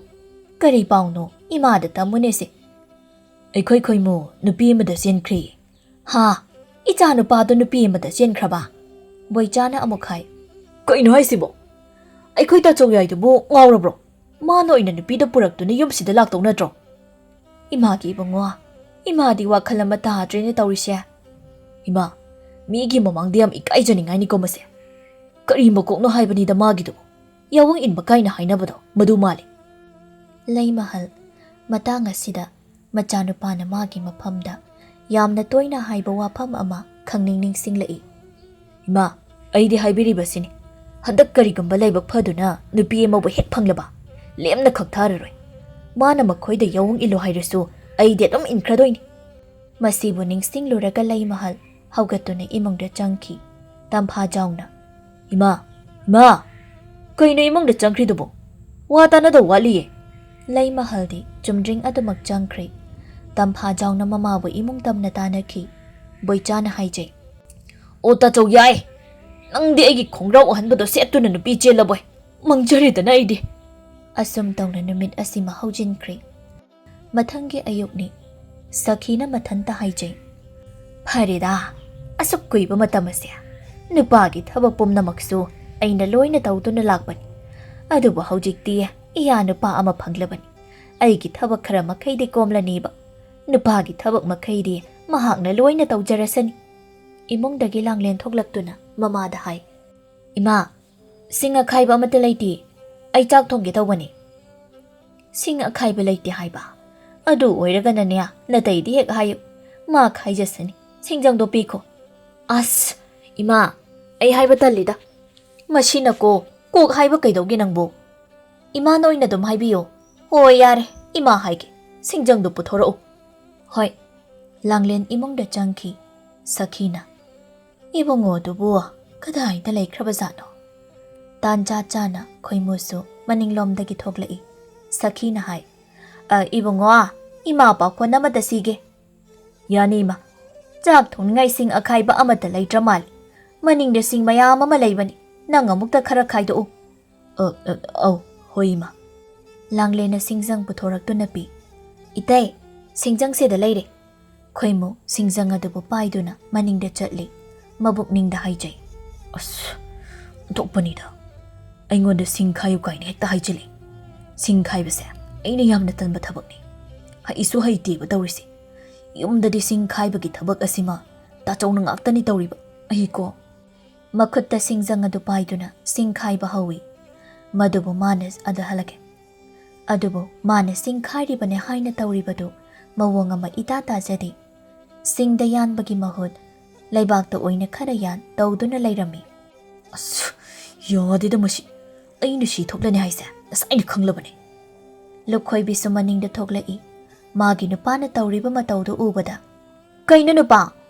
ꯀꯔꯤ ꯄꯥꯎꯅꯣ? ꯏꯃꯥꯗ ꯇꯝꯃꯨꯅꯦꯁꯦ꯫" "ꯑꯩꯈꯣꯏ ꯈꯣꯏꯃꯨ ꯅꯨꯄꯤ ꯑꯃꯗ ꯆꯦꯟꯈ꯭ꯔꯦ꯫" "ꯍꯥ? ꯏꯆꯥ ꯅꯨꯄꯥꯗꯣ ꯅꯨꯄꯤ ꯑꯃꯗ ꯆꯦꯟꯈ꯭ꯔꯕ?" ꯕꯣꯏꯆꯥꯅ ꯑꯃꯨꯛ ꯍꯥꯏ, "ꯀꯩꯅꯣ ꯍꯥꯏꯁꯤꯕꯣ? ꯑꯩꯈꯣꯏ ꯇꯥꯆꯧ ꯌꯥꯏꯗꯨꯕꯨ ꯉꯥꯎꯔꯕ꯭ꯔꯣ? ꯃꯥꯅ ꯑꯣꯏꯅ ꯅꯨꯄꯤꯗ ꯄꯨꯔꯛꯇꯨꯅ ꯌꯨꯝꯁꯤꯗ ꯂꯥꯛꯇꯧ ꯅꯠꯇ꯭ꯔꯣ?" "ꯏꯃꯥꯒꯤ ꯏꯕꯨꯡꯉꯣ, ꯏꯃꯥꯗꯤ ꯋꯥꯈꯜ ꯑꯃ ꯇꯥꯗ꯭ꯔꯦꯅꯦ ꯇꯧꯔꯤꯁꯦ꯫" "ꯏꯃꯥ, ꯃꯤꯒꯤ ꯃꯃꯥꯡꯗ ꯌꯥꯝ ꯏꯀꯥꯏꯖꯅꯤꯡꯉꯥꯏꯅꯤꯀꯣ ꯃꯁꯦ꯫ ꯀꯔꯤ ꯃꯀꯣꯛꯅꯣ ꯍꯥꯏꯕꯅꯤꯗ ꯃꯥꯒꯤꯗꯨꯕꯨ? ꯌꯥꯋꯣꯡ ꯏꯟꯕ ꯀꯥꯏꯅ ꯍꯥꯏꯅꯕꯗꯣ ꯃꯗꯨ ꯃꯥꯜꯂꯤ꯫" ꯂꯩꯃꯍꯜ, ꯃꯇꯥꯡ ꯑꯁꯤꯗ ꯃꯆꯥꯅꯨꯄꯥꯅ ꯃꯥꯒꯤ ꯃꯐꯝꯗ ꯌꯥꯝꯅ ꯇꯣꯏꯅ ꯍꯥꯏꯕ ꯋꯥꯐꯝ ꯑꯃ ꯈꯪꯅꯤꯡ ꯅꯤꯡꯁꯤꯡꯂꯛꯏ꯫ "ꯏꯃꯥ, ꯑꯩꯗꯤ ꯍꯥꯏꯕꯤꯔꯤꯕꯁꯤꯅꯤ, ꯍꯟꯗꯛ ꯀꯔꯤꯒꯨꯝꯕ ꯂꯥꯏꯕꯛ ꯐꯗꯨꯅ ꯅꯨꯄꯤ ꯑꯃꯕꯨ ꯍꯦꯛ ꯐꯪꯂꯕ, ꯂꯦꯝꯅ ꯈꯛ ꯊꯥꯔꯔꯣꯏ꯫ ꯃꯥꯅ ꯃꯈꯣꯏꯗ ꯌꯥꯋꯣꯡ ꯏꯜꯂꯨ ꯍꯥꯏꯔꯁꯨ ꯑꯩꯗꯤ ꯑꯗꯨꯝ ꯏꯟꯈ꯭ꯔꯗꯣꯏꯅꯤ꯫" ꯃꯁꯤꯕꯨ ꯅꯤꯡꯁꯤꯡꯂꯨꯔꯒ ꯂꯩꯃꯍꯜ ꯍꯧꯒꯠꯇꯨꯅ ꯏꯃꯨꯡꯗ ꯆꯪꯈꯤ꯫ ꯇꯝꯐꯥꯖꯥꯎꯅ, "ꯏꯃꯥ, ꯏꯃꯥ, ꯀꯩꯅꯣ ꯏꯃꯨꯡꯗ ꯆꯪꯈ꯭ꯔꯤꯗꯨꯕꯣ? ꯋꯥ ꯇꯥꯅꯗꯧ ꯋꯥꯠꯂꯤꯌꯦ꯫" ꯂꯩꯃꯍꯜꯗꯤ ꯆꯨꯝꯗ꯭ꯔꯤꯡ ꯑꯗꯨꯃꯛ ꯆꯪꯈ꯭ꯔꯦ꯫ ꯇꯝꯐꯥꯖꯥꯎꯅ ꯃꯃꯥꯕꯨ ꯏꯃꯨꯡ ꯇꯝꯅ ꯇꯥꯅꯈꯤ꯫ ꯕꯣꯏꯆꯥꯅ ꯍꯥꯏꯖꯩ, "ꯑꯣ ꯇꯥꯆꯧ ꯌꯥꯏ, ꯅꯪꯗꯤ ꯑꯩꯒꯤ ꯈꯣꯡꯒ꯭ꯔꯥꯎ ꯑꯍꯟꯕꯗꯣ ꯁꯦꯠꯇꯨꯅ ꯅꯨꯄꯤ ꯆꯦꯜꯂꯕꯣꯏ꯫ ꯃꯥꯡꯖꯔꯦꯗꯅ ꯑꯩꯗꯤ꯫" ꯑꯁꯨꯝ ꯇꯧꯅ ꯅꯨꯃꯤꯠ ꯑꯁꯤꯃ ꯍꯧꯖꯤꯟꯈ꯭ꯔꯦ꯫ ꯃꯊꯪꯒꯤ ꯑꯌꯨꯛꯅꯤ꯫ ꯁꯈꯤꯅ ꯃꯊꯟꯇ ꯍꯥꯏꯖꯩ, "ꯐꯔꯦꯗ, ꯑꯁꯨꯛ ꯀꯨꯏꯕ ꯃꯇꯝ ꯑꯁꯦ ꯅꯨꯄꯥꯒꯤ ꯊꯕꯛ ꯄꯨꯝꯅꯃꯛꯁꯨ ꯑꯩꯅ ꯂꯣꯏꯅ ꯇꯧꯗꯨꯅ ꯂꯥꯛꯄꯅꯤ꯫ ꯑꯗꯨꯕꯨ ꯍꯧꯖꯤꯛꯇꯤ ꯏꯌꯥ ꯅꯨꯄꯥ ꯑꯃ ꯐꯪꯂꯕꯅꯤ꯫ ꯑꯩꯒꯤ ꯊꯕꯛ ꯈꯔ ꯃꯈꯩꯗꯤ ꯀꯣꯝꯂꯅꯤꯕ꯫ ꯅꯨꯄꯥꯒꯤ ꯊꯕꯛ ꯃꯈꯩꯗꯤ ꯃꯍꯥꯛꯅ ꯂꯣꯏꯅ ꯇꯧꯖꯔꯁꯅꯤ꯫ ꯏꯃꯨꯡꯗꯒꯤ ꯂꯥꯡꯂꯦꯟ ꯊꯣꯛꯂꯛꯇꯨꯅ ꯃꯃꯥꯗ ꯍꯥꯏ, "ꯏꯃꯥ, ꯁꯤꯡ ꯑꯈꯥꯏꯕ ꯑꯃꯠꯇ ꯂꯩꯇꯦ꯫ ꯑꯩ ꯆꯥꯛ ꯊꯣꯡꯒꯦ ꯇꯧꯕꯅꯤ꯫" "ꯁꯤꯡ ꯑꯈꯥꯏꯕ ꯂꯩꯇꯦ ꯍꯥꯏꯕ? ꯑꯗꯨ ꯑꯣꯏꯔꯒꯅꯅꯦ, ꯅꯇꯩꯗꯤ ꯍꯦꯛ ꯍꯥꯏꯌꯨ꯫ ꯃꯥ ꯈꯥꯏꯖꯁꯅꯤ꯫ ꯁꯤꯡꯖꯪꯗꯣ ꯄꯤꯈꯣ꯫" "ꯑꯁ, ꯏꯃꯥ, ꯑꯩ ꯍꯥꯏꯕ ꯇꯜꯂꯤꯗ꯫ ꯃꯁꯤꯅꯀꯣ, ꯀꯣꯛ ꯍꯥꯏꯕ ꯀꯩꯗꯧꯒꯦ ꯅꯪꯕꯨ? ꯏꯃꯥꯅ ꯑꯣꯏꯅ ꯑꯗꯨꯝ ꯍꯥꯏꯕꯤꯌꯣ꯫" "ꯍꯣꯏ, ꯌꯥꯔꯦ, ꯏꯃꯥ ꯍꯥꯏꯒꯦ꯫ ꯁꯤꯡꯖꯪꯗꯣ ꯄꯨꯊꯣꯔꯛꯎ꯫" "ꯍꯣꯏ꯫" ꯂꯥꯡꯂꯦꯟ ꯏꯃꯨꯡꯗ ꯆꯪꯈꯤ꯫ ꯁꯈꯤꯅ, "ꯏꯕꯨꯡꯉꯣꯗꯨꯕꯨ ꯀꯗꯥꯏꯗ ꯂꯩꯈ꯭ꯔꯕꯖꯥꯠꯅꯣ?" ꯇꯥꯟꯖꯥ ꯆꯥꯅ ꯈꯣꯏꯃꯨꯁꯨ ꯃꯅꯤꯡꯂꯣꯝꯗꯒꯤ ꯊꯣꯛꯂꯛꯏ꯫ ꯁꯈꯤꯅ ꯍꯥꯏ, "ꯑ, ꯏꯕꯨꯡꯉꯣ, ꯏꯃꯥ ꯄꯥꯈꯣꯟ ꯑꯃꯗ ꯁꯤꯒꯦ꯫" "ꯌꯥꯅꯤ, ꯏꯃꯥ꯫ ꯆꯥꯛ ꯊꯣꯡꯅꯤꯡꯉꯥꯏ ꯁꯤꯡ ꯑꯈꯥꯏꯕ ꯑꯃꯠꯇ ꯂꯩꯇ꯭ꯔ ꯃꯥꯜꯂꯦ꯫ ꯃꯅꯤꯡꯗ ꯁꯤꯡ ꯃꯌꯥꯝ ꯑꯃ ꯂꯩꯕꯅꯤ꯫ ꯅꯪ ꯑꯃꯨꯛꯇ ꯈꯔ ꯈꯥꯏꯗꯣꯛꯎ꯫" "ꯑ, ꯑ, ꯑꯧ, ꯍꯣꯏ, ꯏꯃꯥ꯫" ꯂꯥꯡꯂꯦꯟꯅ ꯁꯤꯡꯖꯪ ꯄꯨꯊꯣꯔꯛꯇꯨꯅ ꯄꯤ꯫ "ꯏꯇꯩ, ꯁꯤꯡꯖꯪ ꯁꯤꯗ ꯂꯩꯔꯦ꯫" ꯈꯣꯏꯃꯨ ꯁꯤꯡꯖꯪ ꯑꯗꯨꯕꯨ ꯄꯥꯏꯗꯨꯅ ꯃꯅꯤꯡꯗ ꯆꯠꯂꯤ꯫ ꯃꯕꯨꯛꯅꯤꯡꯗ ꯍꯥꯏꯖꯩ, "ꯑꯁ, ꯑꯣꯟꯊꯣꯛꯄꯅꯤꯗ꯫ ꯑꯩꯉꯣꯟꯗ ꯁꯤꯡ ꯈꯥꯏꯌꯨ ꯀꯥꯏꯅ ꯍꯦꯛꯇ ꯍꯥꯏꯖꯤꯜꯂꯤ꯫ ꯁꯤꯡ ꯈꯥꯏꯕꯁꯦ ꯑꯩꯅ ꯌꯥꯝꯅ ꯇꯟꯕ ꯊꯕꯛꯅꯤ꯫ ꯍꯩꯁꯨ ꯍꯩꯇꯦꯕ ꯇꯧꯔꯤꯁꯦ꯫ ꯌꯨꯝꯗꯗꯤ ꯁꯤꯡ ꯈꯥꯏꯕꯒꯤ ꯊꯕꯛ ꯑꯁꯤꯃ ꯇꯥꯆꯧꯅ ꯉꯥꯛꯇꯅꯤ ꯇꯧꯔꯤꯕ꯫ ꯑꯩꯀꯣ꯫" ꯃꯈꯨꯠꯇ ꯁꯤꯡꯖꯪ ꯑꯗꯨ ꯄꯥꯏꯗꯨꯅ ꯁꯤꯡ ꯈꯥꯏꯕ ꯍꯧꯏ꯫ ꯃꯗꯨꯕꯨ ꯃꯥꯅ ꯑꯗ ꯍꯜꯂꯛꯀꯦ꯫ ꯑꯗꯨꯕꯨ ꯃꯥꯅ ꯁꯤꯡ ꯈꯥꯏꯔꯤꯕꯅꯦ ꯍꯥꯏꯅ ꯇꯧꯔꯤꯕꯗꯨ ꯃꯑꯣꯡ ꯑꯃ ꯏꯇꯥ ꯇꯥꯖꯗꯦ꯫ ꯁꯤꯡꯗ ꯌꯥꯟꯕꯒꯤ ꯃꯍꯨꯠ ꯂꯩꯕꯥꯛꯇ ꯑꯣꯏꯅ ꯈꯔ ꯌꯥꯟ ꯇꯧꯗꯨꯅ ꯂꯩꯔꯝꯃꯤ꯫ "ꯑꯁ, ꯌꯥꯗꯦꯗ ꯃꯁꯤ꯫ ꯑꯩꯅ ꯁꯤ ꯊꯣꯛꯂꯅꯤ ꯍꯥꯏꯁꯦ ꯉꯁꯥꯏꯅ ꯈꯪꯂꯕꯅꯦ꯫" ꯂꯨꯈꯣꯏꯕꯤꯁꯨ ꯃꯅꯤꯡꯗ ꯊꯣꯛꯂꯛꯏ꯫ ꯃꯥꯒꯤ ꯅꯨꯄꯥꯅ ꯇꯧꯔꯤꯕ ꯃꯇꯧꯗꯨ ꯎꯕꯗ, "ꯀꯩꯅꯣ ꯅꯨꯄꯥ,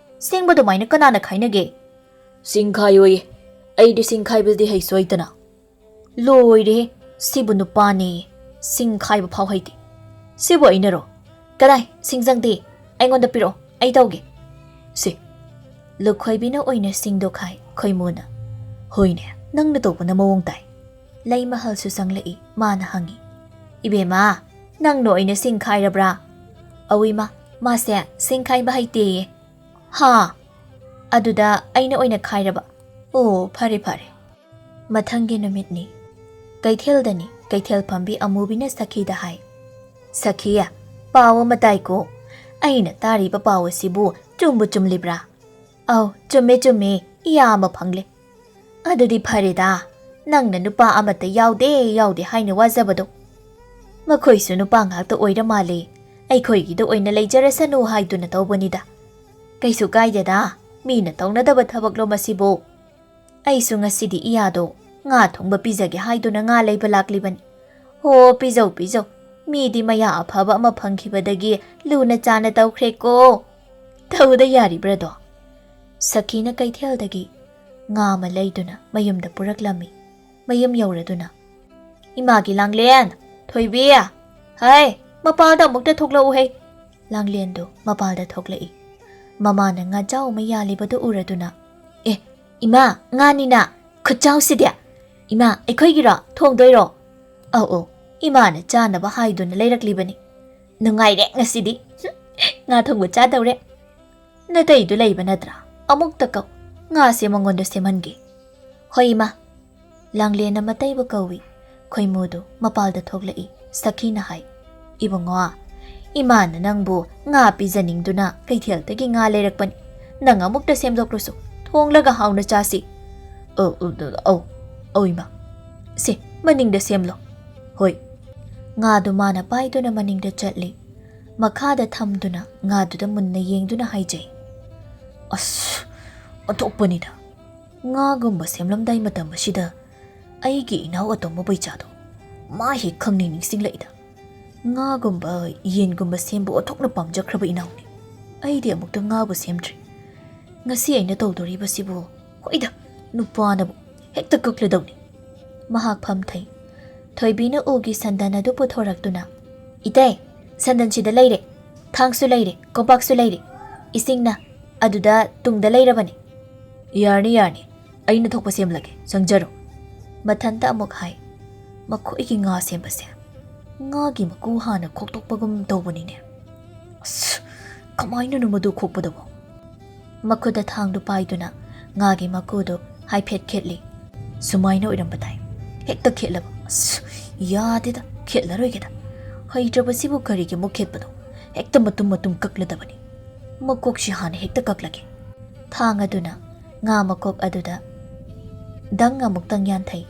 ꯁꯤꯡꯕ ꯑꯗꯨꯃꯥꯏꯅ ꯀꯅꯥꯅ ꯈꯥꯏꯅꯒꯦ?" "ꯁꯤꯡ ꯈꯥꯏꯌꯣꯌꯦ꯫ ꯑꯩꯗꯤ ꯁꯤꯡ ꯈꯥꯏꯕꯗꯤ ꯍꯩꯁꯨ ꯍꯩꯇꯅ꯫" "ꯂꯣꯏꯔꯦꯍꯦ, ꯁꯤꯕꯨ ꯅꯨꯄꯥꯅꯦꯌꯦ, ꯁꯤꯡ ꯈꯥꯏꯕ ꯐꯥꯎ ꯍꯩꯇꯦ꯫ ꯁꯤꯕꯨ ꯑꯩꯅꯔꯣ? ꯀꯗꯥꯏ, ꯁꯤꯡꯖꯪꯗꯤ? ꯑꯩꯉꯣꯟꯗ ꯄꯤꯔꯛꯑꯣ, ꯑꯩ ꯇꯧꯒꯦ꯫" "ꯁꯦ꯫" ꯂꯨꯈꯣꯏꯕꯤꯅ ꯑꯣꯏꯅ ꯁꯤꯡꯗꯣ ꯈꯥꯏ꯫ ꯈꯣꯏꯃꯨꯅ, "ꯍꯣꯏꯅꯦ, ꯅꯪꯅ ꯇꯧꯕꯅ ꯃꯑꯣꯡ ꯇꯥꯏ꯫" ꯂꯩꯃꯍꯜꯁꯨ ꯆꯪꯂꯛꯏ꯫ ꯃꯥꯅ ꯍꯪꯉꯤ, "ꯏꯕꯦꯝꯃ, ꯅꯪꯅ ꯑꯣꯏꯅ ꯁꯤꯡ ꯈꯥꯏꯔꯕ꯭ꯔꯥ?" "ꯑꯧ ꯏꯃꯥ, ꯃꯥꯁꯦ ꯁꯤꯡ ꯈꯥꯏꯕ ꯍꯩꯇꯦꯌꯦ꯫" "ꯍꯥ? ꯑꯗꯨꯗ ꯑꯩꯅ ꯑꯣꯏꯅ ꯈꯥꯏꯔꯕ? ꯑꯣ, ꯐꯔꯦ, ꯐꯔꯦ꯫" ꯃꯊꯪꯒꯤ ꯅꯨꯃꯤꯠꯅꯤ꯫ ꯀꯩꯊꯦꯜꯗꯅꯤ꯫ ꯀꯩꯊꯦꯜ ꯐꯝꯕꯤ ꯑꯃꯨꯕꯤꯅ ꯁꯈꯤꯗ ꯍꯥꯏ, "ꯁꯈꯤ, ꯄꯥꯎ ꯑꯃ ꯇꯥꯏꯀꯣ꯫ ꯑꯩꯅ ꯇꯥꯔꯤꯕ ꯄꯥꯎ ꯑꯁꯤꯕꯨ ꯆꯨꯝꯕꯨ ꯆꯨꯝꯂꯤꯕ꯭ꯔꯥ?" "ꯑꯧ, ꯆꯨꯝꯃꯦ ꯆꯨꯝꯃꯦ, ꯏꯌꯥ ꯑꯃ ꯐꯪꯂꯦ꯫" "ꯑꯗꯨꯗꯤ ꯐꯔꯦꯗ, ꯅꯪꯅ ꯅꯨꯄꯥ ꯑꯃꯠꯇ ꯌꯥꯎꯗꯦ ꯌꯥꯎꯗꯦ ꯍꯥꯏꯅ ꯋꯥꯖꯕꯗꯣ꯫ ꯃꯈꯣꯏꯁꯨ ꯅꯨꯄꯥ ꯉꯥꯛꯇ ꯑꯣꯏꯔ ꯃꯥꯜꯂꯦ, ꯑꯩꯈꯣꯏꯒꯤꯗ ꯑꯣꯏꯅ ꯂꯩꯖꯔꯁꯅꯨ ꯍꯥꯏꯗꯨꯅ ꯇꯧꯕꯅꯤꯗ꯫ ꯀꯩꯁꯨ ꯀꯥꯏꯗꯦꯗ, ꯃꯤꯅ ꯇꯧꯅꯗꯕ ꯊꯕꯛꯂꯣ ꯃꯁꯤꯕꯨ?" "ꯑꯩꯁꯨ ꯉꯁꯤꯗꯤ ꯏꯌꯥꯗꯣ ꯉꯥ ꯊꯣꯡꯕ ꯄꯤꯖꯒꯦ ꯍꯥꯏꯗꯨꯅ ꯉꯥ ꯂꯩꯕ ꯂꯥꯛꯂꯤꯕꯅꯤ꯫" "ꯍꯣ, ꯄꯤꯖꯧ ꯄꯤꯖꯧ, ꯃꯤꯗꯤ ꯃꯌꯥ ꯑꯐꯕ ꯑꯃ ꯐꯪꯈꯤꯕꯗꯒꯤ ꯂꯨꯅ ꯆꯥꯅ ꯇꯧꯈ꯭ꯔꯦꯀꯣ꯫ ꯇꯧꯗ ꯌꯥꯔꯤꯕ꯭ꯔꯗꯣ?" ꯁꯈꯤꯅ ꯀꯩꯊꯦꯜꯗꯒꯤ ꯉꯥ ꯑꯃ ꯂꯩꯗꯨꯅ ꯃꯌꯨꯝꯗ ꯄꯨꯔꯛꯂꯝꯃꯤ꯫ ꯃꯌꯨꯝ ꯌꯧꯔꯗꯨꯅ, "ꯏꯃꯥꯒꯤ ꯂꯥꯡꯂꯦꯟ, ꯊꯣꯏꯕꯤ, ꯍꯩ, ꯃꯄꯥꯜꯗ ꯑꯃꯨꯛꯇ ꯊꯣꯛꯂꯛꯎꯍꯦ꯫" ꯂꯥꯡꯂꯦꯟꯗꯨ ꯃꯄꯥꯜꯗ ꯊꯣꯛꯂꯛꯏ꯫ ꯃꯃꯥꯅ ꯉꯥꯖꯥꯎ ꯑꯃ ꯌꯥꯜꯂꯤꯕꯗꯨ ꯎꯔꯗꯨꯅ, "ꯑꯦ, ꯏꯃꯥ, ꯉꯥꯅꯤꯅ, ꯈꯨꯠꯆꯥꯎꯁꯤꯗꯤ! ꯏꯃꯥ, ꯑꯩꯈꯣꯏꯒꯤꯔꯣ? ꯊꯣꯡꯗꯣꯏꯔꯣ?" "ꯑꯧ, ꯑꯧ, ꯏꯃꯥꯅ ꯆꯥꯅꯕ ꯍꯥꯏꯗꯨꯅ ꯂꯩꯔꯛꯂꯤꯕꯅꯤ꯫ ꯅꯨꯡꯉꯥꯏꯔꯦ ꯉꯁꯤꯗꯤ꯫ ꯉꯥ ꯊꯣꯡꯕ ꯆꯥꯗꯧꯔꯦ꯫ ꯅꯇꯩꯗꯨ ꯂꯩꯕ ꯅꯠꯇ꯭ꯔꯥ? ꯑꯃꯨꯛꯇ ꯀꯧ, ꯉꯥꯁꯦ ꯃꯉꯣꯟꯗ ꯁꯦꯝꯍꯟꯒꯦ꯫" "ꯍꯣꯏ, ꯏꯃꯥ꯫" ꯂꯥꯡꯂꯦꯟꯅ ꯃꯇꯩꯕꯨ ꯀꯧꯏ꯫ ꯈꯣꯏꯃꯨꯗꯨ ꯃꯄꯥꯜꯗ ꯊꯣꯛꯂꯛꯏ꯫ ꯁꯈꯤꯅ ꯍꯥꯏ, "ꯏꯕꯨꯡꯉꯣ, ꯏꯃꯥꯅ ꯅꯪꯕꯨ ꯉꯥ ꯄꯤꯖꯅꯤꯡꯗꯨꯅ ꯀꯩꯊꯦꯜꯗꯒꯤ ꯉꯥ ꯂꯩꯔꯛꯄꯅꯤ꯫ ꯅꯪ ꯑꯃꯨꯛꯇ ꯁꯦꯝꯗꯣꯛꯂꯨꯁꯨ, ꯊꯣꯡꯂꯒ ꯍꯥꯎꯅ ꯆꯥꯁꯤ꯫" "ꯑꯧ, ꯑꯧ, ꯑꯧ, ꯑꯧ, ꯏꯃꯥ꯫ ꯁꯦ, ꯃꯅꯤꯡꯗ ꯁꯦꯝꯂꯣ꯫" "ꯍꯣꯏ꯫" ꯉꯥꯗꯨ ꯃꯥꯅ ꯄꯥꯏꯗꯨꯅ ꯃꯅꯤꯡꯗ ꯆꯠꯂꯤ꯫ ꯃꯈꯥꯗ ꯊꯝꯗꯨꯅ ꯉꯥꯗꯨꯗ ꯃꯨꯟꯅ ꯌꯦꯡꯗꯨꯅ ꯍꯥꯏꯖꯩ, "ꯑꯁ, ꯑꯣꯟꯊꯣꯛꯄꯅꯤꯗ꯫ ꯉꯥꯒꯨꯝꯕ ꯁꯦꯝꯂꯝꯗꯥꯏ ꯃꯇꯝ ꯑꯁꯤꯗ ꯑꯩꯒꯤ ꯏꯅꯥꯎ ꯑꯇꯣꯝꯕ ꯕꯣꯏꯆꯥꯗꯣ ꯃꯥ ꯍꯦꯛ ꯈꯪꯅꯤꯡ ꯅꯤꯡꯁꯤꯡꯂꯛꯏꯗ꯫ ꯉꯥꯒꯨꯝꯕ, ꯌꯦꯟꯒꯨꯝꯕ ꯁꯦꯝꯕ ꯑꯣꯟꯊꯣꯛꯅ ꯄꯥꯝꯖꯈ꯭ꯔꯕ ꯏꯅꯥꯎꯅꯤ꯫ ꯑꯩꯗꯤ ꯑꯃꯨꯛꯇ ꯉꯥꯕꯨ ꯁꯦꯝꯗ꯭ꯔꯤ꯫ ꯉꯁꯤ ꯑꯩꯅ ꯇꯧꯗꯣꯔꯤꯕꯁꯤꯕꯨ, ꯍꯣꯏꯗ, ꯅꯨꯄꯥꯅꯕꯨ ꯍꯦꯛꯇ ꯀꯛꯂꯗꯧꯅꯤ꯫" ꯃꯍꯥꯛ ꯐꯝꯊꯩ꯫ ꯊꯣꯏꯕꯤꯅ ꯎꯒꯤ ꯁꯟꯗꯟ ꯑꯗꯨ ꯄꯨꯊꯣꯔꯛꯇꯨꯅ, "ꯏꯇꯩ, ꯁꯟꯗꯟꯁꯤꯗ ꯂꯩꯔꯦ, ꯊꯥꯡꯁꯨ ꯂꯩꯔꯦ, ꯀꯣꯝꯄꯥꯛꯁꯨ ꯂꯩꯔꯦ, ꯏꯁꯤꯡꯅ ꯑꯗꯨꯗ ꯇꯨꯡꯗ ꯂꯩꯔꯕꯅꯤ꯫" "ꯌꯥꯔꯅꯤ, ꯌꯥꯔꯅꯤ, ꯑꯩꯅ ꯊꯣꯛꯄ ꯁꯦꯝꯂꯒꯦ, ꯆꯪꯖꯔꯣ꯫" ꯃꯊꯟꯇ ꯑꯃꯨꯛ ꯍꯥꯏ, "ꯃꯈꯣꯏꯒꯤ ꯉꯥ ꯁꯦꯝꯕꯁꯦ ꯉꯥꯒꯤ ꯃꯀꯨ ꯍꯥꯟꯅ ꯈꯣꯛꯇꯣꯛꯄꯒꯨꯝ ꯇꯧꯕꯅꯤꯅꯦ꯫ ꯑꯁ, ꯀꯃꯥꯏꯅꯅꯣ ꯃꯗꯨ ꯈꯣꯛꯄꯗꯕꯣ?" ꯃꯈꯨꯠꯇ ꯊꯥꯡꯗꯨ ꯄꯥꯏꯗꯨꯅ ꯉꯥꯒꯤ ꯃꯀꯨꯗꯨ ꯍꯥꯏꯐꯦꯠ ꯈꯦꯠꯂꯤ꯫ ꯁꯨꯃꯥꯏꯅ ꯑꯣꯏꯔꯝꯕ ꯇꯥꯏ꯫ ꯍꯦꯛꯇ ꯈꯦꯠꯂꯕ꯫ ꯑꯁ, ꯌꯥꯗꯦꯗ, ꯈꯦꯠꯂꯔꯣꯏꯒꯦꯗ꯫ ꯍꯩꯇ꯭ꯔꯕꯁꯤꯕꯨ ꯀꯔꯤꯒꯤ ꯑꯃꯨꯛ ꯈꯦꯠꯄꯅꯣ? ꯍꯦꯛꯇ ꯃꯇꯨꯝ ꯃꯇꯨꯝ ꯀꯛꯂꯗꯕꯅꯤ꯫ ꯃꯀꯣꯛꯁꯤ ꯍꯥꯟꯅ ꯍꯦꯛꯇ ꯀꯛꯂꯒꯦ꯫ ꯊꯥꯡ ꯑꯗꯨꯅ ꯉꯥ ꯃꯀꯣꯛ ꯑꯗꯨꯗ ꯗꯪ ꯑꯃꯨꯛꯇꯪ ꯌꯥꯟꯊꯩ꯫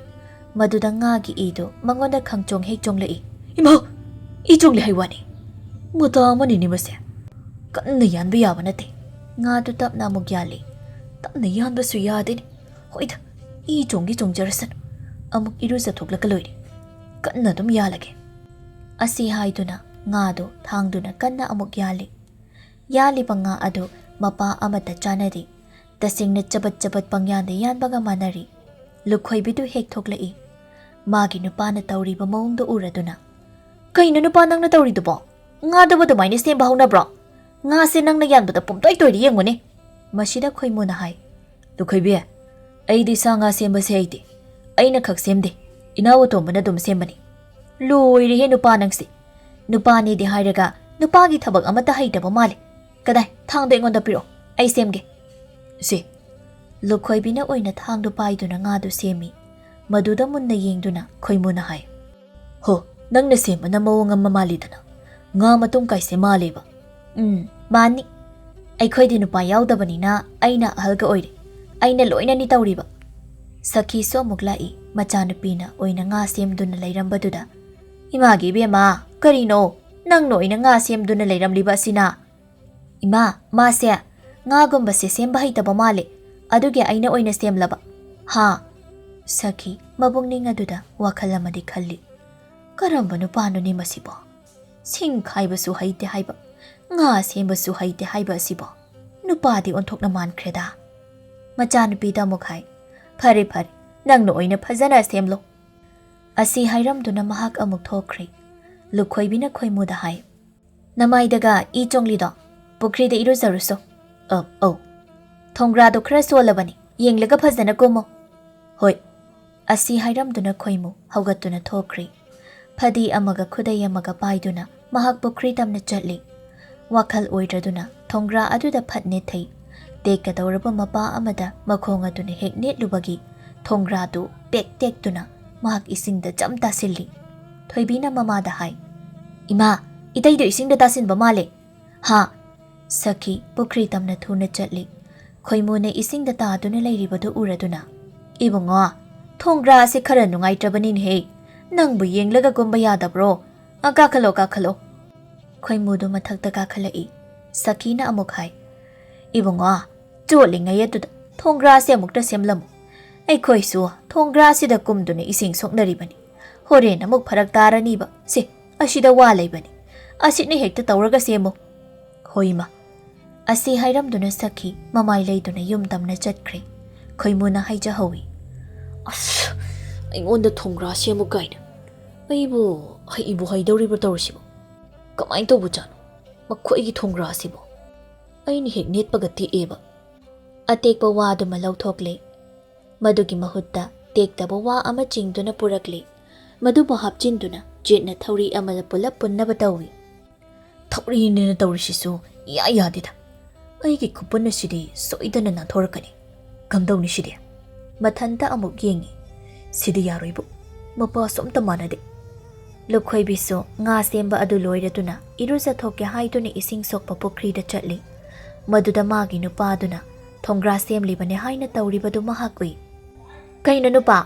ꯃꯗꯨꯗ ꯉꯥꯒꯤ ꯏꯗꯨ ꯃꯉꯣꯟꯗ ꯈꯪꯆꯣꯡ ꯍꯦꯛ ꯆꯣꯡꯂꯛꯏ꯫ "ꯏꯃꯥ! ꯏ ꯆꯣꯡꯂꯦ ꯍꯥꯏ ꯋꯥꯅꯤ꯫ ꯃꯇꯥ ꯑꯃꯅꯤꯅꯦ ꯃꯁꯦ꯫ ꯀꯟꯅ ꯌꯥꯟꯕ ꯌꯥꯕ ꯅꯠꯇꯦ꯫" ꯉꯥꯗꯨ ꯇꯞꯅ ꯑꯃꯨꯛ ꯌꯥꯜꯂꯤ꯫ "ꯇꯞꯅ ꯌꯥꯟꯕꯁꯨ ꯌꯥꯗꯦꯅꯦ꯫ ꯍꯣꯏꯗ, ꯏ ꯆꯣꯡꯒꯦ ꯆꯣꯡꯖꯔꯁꯅꯨ꯫ ꯑꯃꯨꯛ ꯏꯔꯨꯖꯊꯣꯛꯂꯒ ꯂꯣꯏꯔꯦ꯫ ꯀꯟꯅ ꯑꯗꯨꯝ ꯌꯥꯜꯂꯒꯦ꯫" ꯑꯁꯤ ꯍꯥꯏꯗꯨꯅ ꯉꯥꯗꯨ ꯊꯥꯡꯗꯨꯅ ꯀꯟꯅ ꯑꯃꯨꯛ ꯌꯥꯜꯂꯤ꯫ ꯌꯥꯜꯂꯤꯕ ꯉꯥ ꯑꯗꯨ ꯃꯄꯥ ꯑꯃꯠꯇ ꯆꯥꯅꯗꯦ꯫ ꯇꯁꯦꯡꯅ ꯆꯕꯠ ꯆꯕꯠ ꯄꯪꯌꯥꯟꯗ ꯌꯥꯟꯕꯒ ꯃꯥꯟꯅꯔꯤ꯫ ꯂꯨꯈꯣꯏꯕꯤꯗꯨ ꯍꯦꯛ ꯊꯣꯛꯂꯛꯏ꯫ ꯃꯥꯒꯤ ꯅꯨꯄꯥꯅ ꯇꯧꯔꯤꯕ ꯃꯑꯣꯡꯗꯨ ꯎꯔꯗꯨꯅ, "ꯀꯩꯅꯣ ꯅꯨꯄꯥ ꯅꯪꯅ ꯇꯧꯔꯤꯗꯨꯕꯣ? ꯉꯥꯗꯨꯕꯨ ꯑꯗꯨꯃꯥꯏꯅ ꯁꯦꯝꯕ ꯍꯧꯅꯕ꯭ꯔꯣ? ꯉꯥꯁꯦ ꯅꯪꯅ ꯌꯥꯟꯕꯗ ꯄꯨꯝꯇꯣꯏ ꯇꯣꯏꯔꯤ ꯌꯦꯡꯉꯨꯅꯦ꯫" ꯃꯁꯤꯗ ꯈꯣꯏꯃꯨꯅ ꯍꯥꯏ, "ꯂꯨꯈꯣꯏꯕꯤ, ꯑꯩꯗꯤ ꯁꯥ ꯉꯥ ꯁꯦꯝꯕꯁꯦ ꯍꯩꯇꯦ꯫ ꯑꯩꯅ ꯈꯛ ꯁꯦꯝꯗꯦ꯫ ꯏꯅꯥꯎ ꯑꯇꯣꯝꯕꯅ ꯑꯗꯨꯝ ꯁꯦꯝꯕꯅꯤ꯫" "ꯂꯣꯏꯔꯦꯍꯦ ꯅꯨꯄꯥ ꯅꯪꯁꯦ꯫ ꯅꯨꯄꯥꯅꯦꯗꯤ ꯍꯥꯏꯔꯒ ꯅꯨꯄꯥꯒꯤ ꯊꯕꯛ ꯑꯃꯠꯇ ꯍꯩꯇꯕ ꯃꯥꯜꯂꯦ꯫ ꯀꯗꯥꯏ, ꯊꯥꯡꯗꯣ ꯑꯩꯉꯣꯟꯗ ꯄꯤꯔꯛꯑꯣ꯫ ꯑꯩ ꯁꯦꯝꯒꯦ꯫" "ꯁꯦ꯫" ꯂꯨꯈꯣꯏꯕꯤꯅ ꯑꯣꯏꯅ ꯊꯥꯡꯗꯨ ꯄꯥꯏꯗꯨꯅ ꯉꯥꯗꯨ ꯁꯦꯝꯃꯤ꯫ ꯃꯗꯨꯗ ꯃꯨꯟꯅ ꯌꯦꯡꯗꯨꯅ ꯈꯣꯏꯃꯨꯅ ꯍꯥꯏ, "ꯍꯣ, ꯅꯪꯅ ꯁꯦꯝꯕꯅ ꯃꯑꯣꯡ ꯑꯃ ꯃꯥꯜꯂꯤꯗꯅ꯫ ꯉꯥ ꯃꯇꯨꯝ ꯀꯥꯏꯁꯦ ꯃꯥꯜꯂꯦꯕ꯫" "ꯎꯝ, ꯃꯥꯅꯤ꯫ ꯑꯩꯈꯣꯏꯗꯤ ꯅꯨꯄꯥ ꯌꯥꯎꯗꯕꯅꯤꯅ ꯑꯩꯅ ꯑꯍꯜꯒ ꯑꯣꯏꯔꯦ꯫ ꯑꯩꯅ ꯂꯣꯏꯅꯅꯤ ꯇꯧꯔꯤꯕ꯫" ꯁꯈꯤꯁꯨ ꯑꯃꯨꯛ ꯂꯥꯛꯏ꯫ ꯃꯆꯥꯅꯨꯄꯤꯅ ꯑꯣꯏꯅ ꯉꯥ ꯁꯦꯝꯗꯨꯅ ꯂꯩꯔꯝꯕꯗꯨꯗ, "ꯏꯃꯥꯒꯤ ꯏꯕꯦꯝꯃ, ꯀꯔꯤꯅꯣ? ꯅꯪꯅ ꯑꯣꯏꯅ ꯉꯥ ꯁꯦꯝꯗꯨꯅ ꯂꯩꯔꯝꯂꯤꯕ ꯑꯁꯤꯅ?" "ꯏꯃꯥ, ꯃꯥꯁꯦ ꯉꯥꯒꯨꯝꯕꯁꯦ ꯁꯦꯝꯕ ꯍꯩꯇꯕ ꯃꯥꯜꯂꯦ, ꯑꯗꯨꯒꯤ ꯑꯩꯅ ꯑꯣꯏꯅ ꯁꯦꯝꯂꯕ꯫" "ꯍꯥ?" ꯁꯈꯤ ꯃꯕꯨꯛꯅꯤꯡ ꯑꯗꯨꯗ ꯋꯥꯈꯜ ꯑꯃꯗꯤ ꯈꯜꯂꯤ꯫ "ꯀꯔꯝꯕ ꯅꯨꯄꯥꯅꯣꯅꯦ ꯃꯁꯤꯕꯣ? ꯁꯤꯡ ꯈꯥꯏꯕꯁꯨ ꯍꯩꯇꯦ ꯍꯥꯏꯕ, ꯉꯥ ꯁꯦꯝꯕꯁꯨ ꯍꯩꯇꯦ ꯍꯥꯏꯕ ꯑꯁꯤꯕꯣ? ꯅꯨꯄꯥꯗꯤ ꯑꯣꯟꯊꯣꯛꯅ ꯃꯥꯟꯈ꯭ꯔꯦꯗ꯫" ꯃꯆꯥꯅꯨꯄꯤꯗ ꯑꯃꯨꯛ ꯍꯥꯏ, "ꯐꯔꯦ, ꯐꯔꯦ, ꯅꯪꯅ ꯑꯣꯏꯅ ꯐꯖꯅ ꯁꯦꯝꯂꯣ꯫" ꯑꯁꯤ ꯍꯥꯏꯔꯝꯗꯨꯅ ꯃꯍꯥꯛ ꯑꯃꯨꯛ ꯊꯣꯛꯈ꯭ꯔꯦ꯫ ꯂꯨꯈꯣꯏꯕꯤꯅ ꯈꯣꯏꯃꯨꯗ ꯍꯥꯏ, "ꯅꯃꯥꯏꯗꯒ ꯏ ꯆꯣꯡꯂꯤꯗꯣ, ꯄꯨꯈ꯭ꯔꯤꯗ ꯏꯔꯨꯖꯔꯨꯁꯣ꯫ ꯑ, ꯑꯧ꯫ ꯊꯣꯡꯒ꯭ꯔꯥꯗꯣ ꯈꯔ ꯁꯣꯜꯂꯕꯅꯤ, ꯌꯦꯡꯂꯒ ꯐꯖꯅ ꯀꯨꯝꯃꯣ꯫" "ꯍꯣꯏ꯫" ꯑꯁꯤ ꯍꯥꯏꯔꯝꯗꯨꯅ ꯈꯣꯏꯃꯨ ꯍꯧꯒꯠꯇꯨꯅ ꯊꯣꯛꯈ꯭ꯔꯦ꯫ ꯐꯗꯤ ꯑꯃꯒ ꯈꯨꯗꯩ ꯑꯃꯒ ꯄꯥꯏꯗꯨꯅ ꯃꯍꯥꯛ ꯄꯨꯈ꯭ꯔꯤ ꯇꯝꯅ ꯆꯠꯂꯤ꯫ ꯋꯥꯈꯜ ꯑꯣꯏꯗ꯭ꯔꯗꯨꯅ ꯊꯣꯡꯒ꯭ꯔꯥ ꯑꯗꯨꯗ ꯐꯠ ꯅꯦꯠꯊꯩ꯫ ꯇꯦꯛꯀꯗꯧꯔꯕ ꯃꯄꯥ ꯑꯃꯗ ꯃꯈꯣꯡ ꯑꯗꯨꯅ ꯍꯦꯛ ꯅꯦꯠꯂꯨꯕꯒꯤ ꯊꯣꯡꯒ꯭ꯔꯥꯗꯨ ꯇꯦꯛ ꯇꯦꯛꯇꯨꯅ ꯃꯍꯥꯛ ꯏꯁꯤꯡꯗ ꯖꯝ ꯇꯥꯁꯤꯜꯂꯤ꯫ ꯊꯣꯏꯕꯤꯅ ꯃꯃꯥꯗ ꯍꯥꯏ, "ꯏꯃꯥ, ꯏꯇꯩꯗꯨ ꯏꯁꯤꯡꯗ ꯇꯥꯁꯤꯟꯕ ꯃꯥꯜꯂꯦ꯫ ꯍꯥ?" ꯁꯈꯤ ꯄꯨꯈ꯭ꯔꯤ ꯇꯝꯅ ꯊꯨꯅ ꯆꯠꯂꯤ꯫ ꯈꯣꯏꯃꯨꯅ ꯏꯁꯤꯡꯗ ꯇꯥꯗꯨꯅ ꯂꯩꯔꯤꯕꯗꯨ ꯎꯔꯗꯨꯅ, "ꯏꯕꯨꯡꯉꯣ, ꯊꯣꯡꯒ꯭ꯔꯥ ꯑꯁꯤ ꯈꯔ ꯅꯨꯡꯉꯥꯏꯇ꯭ꯔꯕꯅꯤꯅꯦꯍꯦ꯫ ꯅꯪꯕꯨ ꯌꯦꯡꯂꯒ ꯀꯨꯝꯕ ꯌꯥꯗꯕ꯭ꯔꯣ? ꯑ, ꯀꯥꯈꯠꯂꯣ, ꯀꯥꯈꯠꯂꯣ꯫" ꯈꯣꯏꯃꯨꯗꯨ ꯃꯊꯛꯇ ꯀꯥꯈꯠꯂꯛꯏ꯫ ꯁꯈꯤꯅ ꯑꯃꯨꯛ ꯍꯥꯏ, "ꯏꯕꯨꯡꯉꯣ, ꯆꯣꯠꯂꯤꯉꯩ ꯑꯗꯨꯗ ꯊꯣꯡꯒ꯭ꯔꯥꯁꯦ ꯑꯃꯨꯛꯇ ꯁꯦꯝꯂꯝꯃꯨ꯫ ꯑꯩꯈꯣꯏꯁꯨ ꯊꯣꯡꯒ꯭ꯔꯥꯁꯤꯗ ꯀꯨꯝꯗꯨꯅ ꯏꯁꯤꯡ ꯁꯣꯛꯅꯔꯤꯕꯅꯤ꯫ ꯍꯣꯔꯦꯟ ꯑꯃꯨꯛ ꯐꯔꯛ ꯇꯥꯔꯅꯤꯕ꯫ ꯁꯦ, ꯑꯁꯤꯗ ꯋꯥ ꯂꯩꯕꯅꯤ꯫ ꯑꯁꯤꯠꯅ ꯍꯦꯛꯇ ꯇꯧꯔꯒ ꯁꯦꯝꯃꯨ꯫" "ꯍꯣꯏ, ꯏꯃꯥ꯫" ꯑꯁꯤ ꯍꯥꯏꯔꯝꯗꯨꯅ ꯁꯈꯤ ꯃꯃꯥꯏ ꯂꯩꯗꯨꯅ ꯌꯨꯝ ꯇꯝꯅ ꯆꯠꯈ꯭ꯔꯦ꯫ ꯈꯣꯏꯃꯨꯅ ꯍꯥꯏꯖꯍꯧꯏ, "ꯑꯁ, ꯑꯩꯉꯣꯟꯗ ꯊꯣꯡꯒ꯭ꯔꯥ ꯁꯦꯝꯃꯨ ꯀꯥꯏꯅ꯫ ꯑꯩꯕꯨ ꯍꯩꯕꯨ ꯍꯩꯗꯧꯔꯤꯕ꯭ꯔꯣ ꯇꯧꯔꯤꯁꯤꯕꯣ? ꯀꯃꯥꯏꯅ ꯇꯧꯕꯖꯥꯠꯅꯣ ꯃꯈꯣꯏꯒꯤ ꯊꯣꯡꯒ꯭ꯔꯥ ꯑꯁꯤꯕꯣ? ꯑꯩꯅ ꯍꯦꯛ ꯅꯦꯠꯄꯒ ꯇꯦꯛꯑꯦꯕ꯫" ꯑꯇꯦꯛꯄ ꯋꯥꯗꯨꯃ ꯂꯧꯊꯣꯛꯂꯦ꯫ ꯃꯗꯨꯒꯤ ꯃꯍꯨꯠꯇ ꯇꯦꯛꯇꯕ ꯋꯥ ꯑꯃ ꯆꯤꯡꯗꯨꯅ ꯄꯨꯔꯛꯂꯦ꯫ ꯃꯗꯨꯕꯨ ꯍꯥꯞꯆꯤꯟꯗꯨꯅ ꯆꯦꯠꯅ ꯊꯧꯔꯤ ꯑꯃꯗ ꯄꯨꯂꯞ ꯄꯨꯟꯅꯕ ꯇꯧꯏ꯫ "ꯊꯧꯔꯤꯅꯤꯅ ꯇꯧꯔꯤꯁꯤꯁꯨ ꯏꯌꯥ ꯌꯥꯗꯦꯗ꯫ ꯑꯩꯒꯤ ꯈꯨꯄꯨꯟ ꯑꯁꯤꯗꯤ ꯁꯣꯏꯗꯅ ꯅꯥꯟꯊꯣꯔꯛꯀꯅꯤ꯫ ꯀꯝꯗꯧꯅꯤ ꯁꯤꯗꯤ?" ꯃꯊꯟꯇ ꯑꯃꯨꯛ ꯌꯦꯡꯉꯤ꯫ "ꯁꯤꯗꯤ ꯌꯥꯔꯣꯏꯕꯨ꯫ ꯃꯄꯥꯁꯨ ꯑꯝꯇ ꯃꯥꯟꯅꯗꯦ꯫" ꯂꯨꯈꯣꯏꯕꯤꯁꯨ ꯉꯥ ꯁꯦꯝꯕ ꯑꯗꯨ ꯂꯣꯏꯔꯗꯨꯅ ꯏꯔꯨꯖꯊꯣꯛꯀꯦ ꯍꯥꯏꯗꯨꯅ ꯏꯁꯤꯡ ꯁꯣꯛꯄ ꯄꯨꯈ꯭ꯔꯤꯗ ꯆꯠꯂꯤ꯫ ꯃꯗꯨꯗ ꯃꯥꯒꯤ ꯅꯨꯄꯥꯗꯨꯅ ꯊꯣꯡꯒ꯭ꯔꯥ ꯁꯦꯝꯂꯤꯕꯅꯦ ꯍꯥꯏꯅ ꯇꯧꯔꯤꯕꯗꯨ ꯃꯍꯥꯛ ꯎꯏ꯫ "ꯀꯩꯅꯣ ꯅꯨꯄꯥ,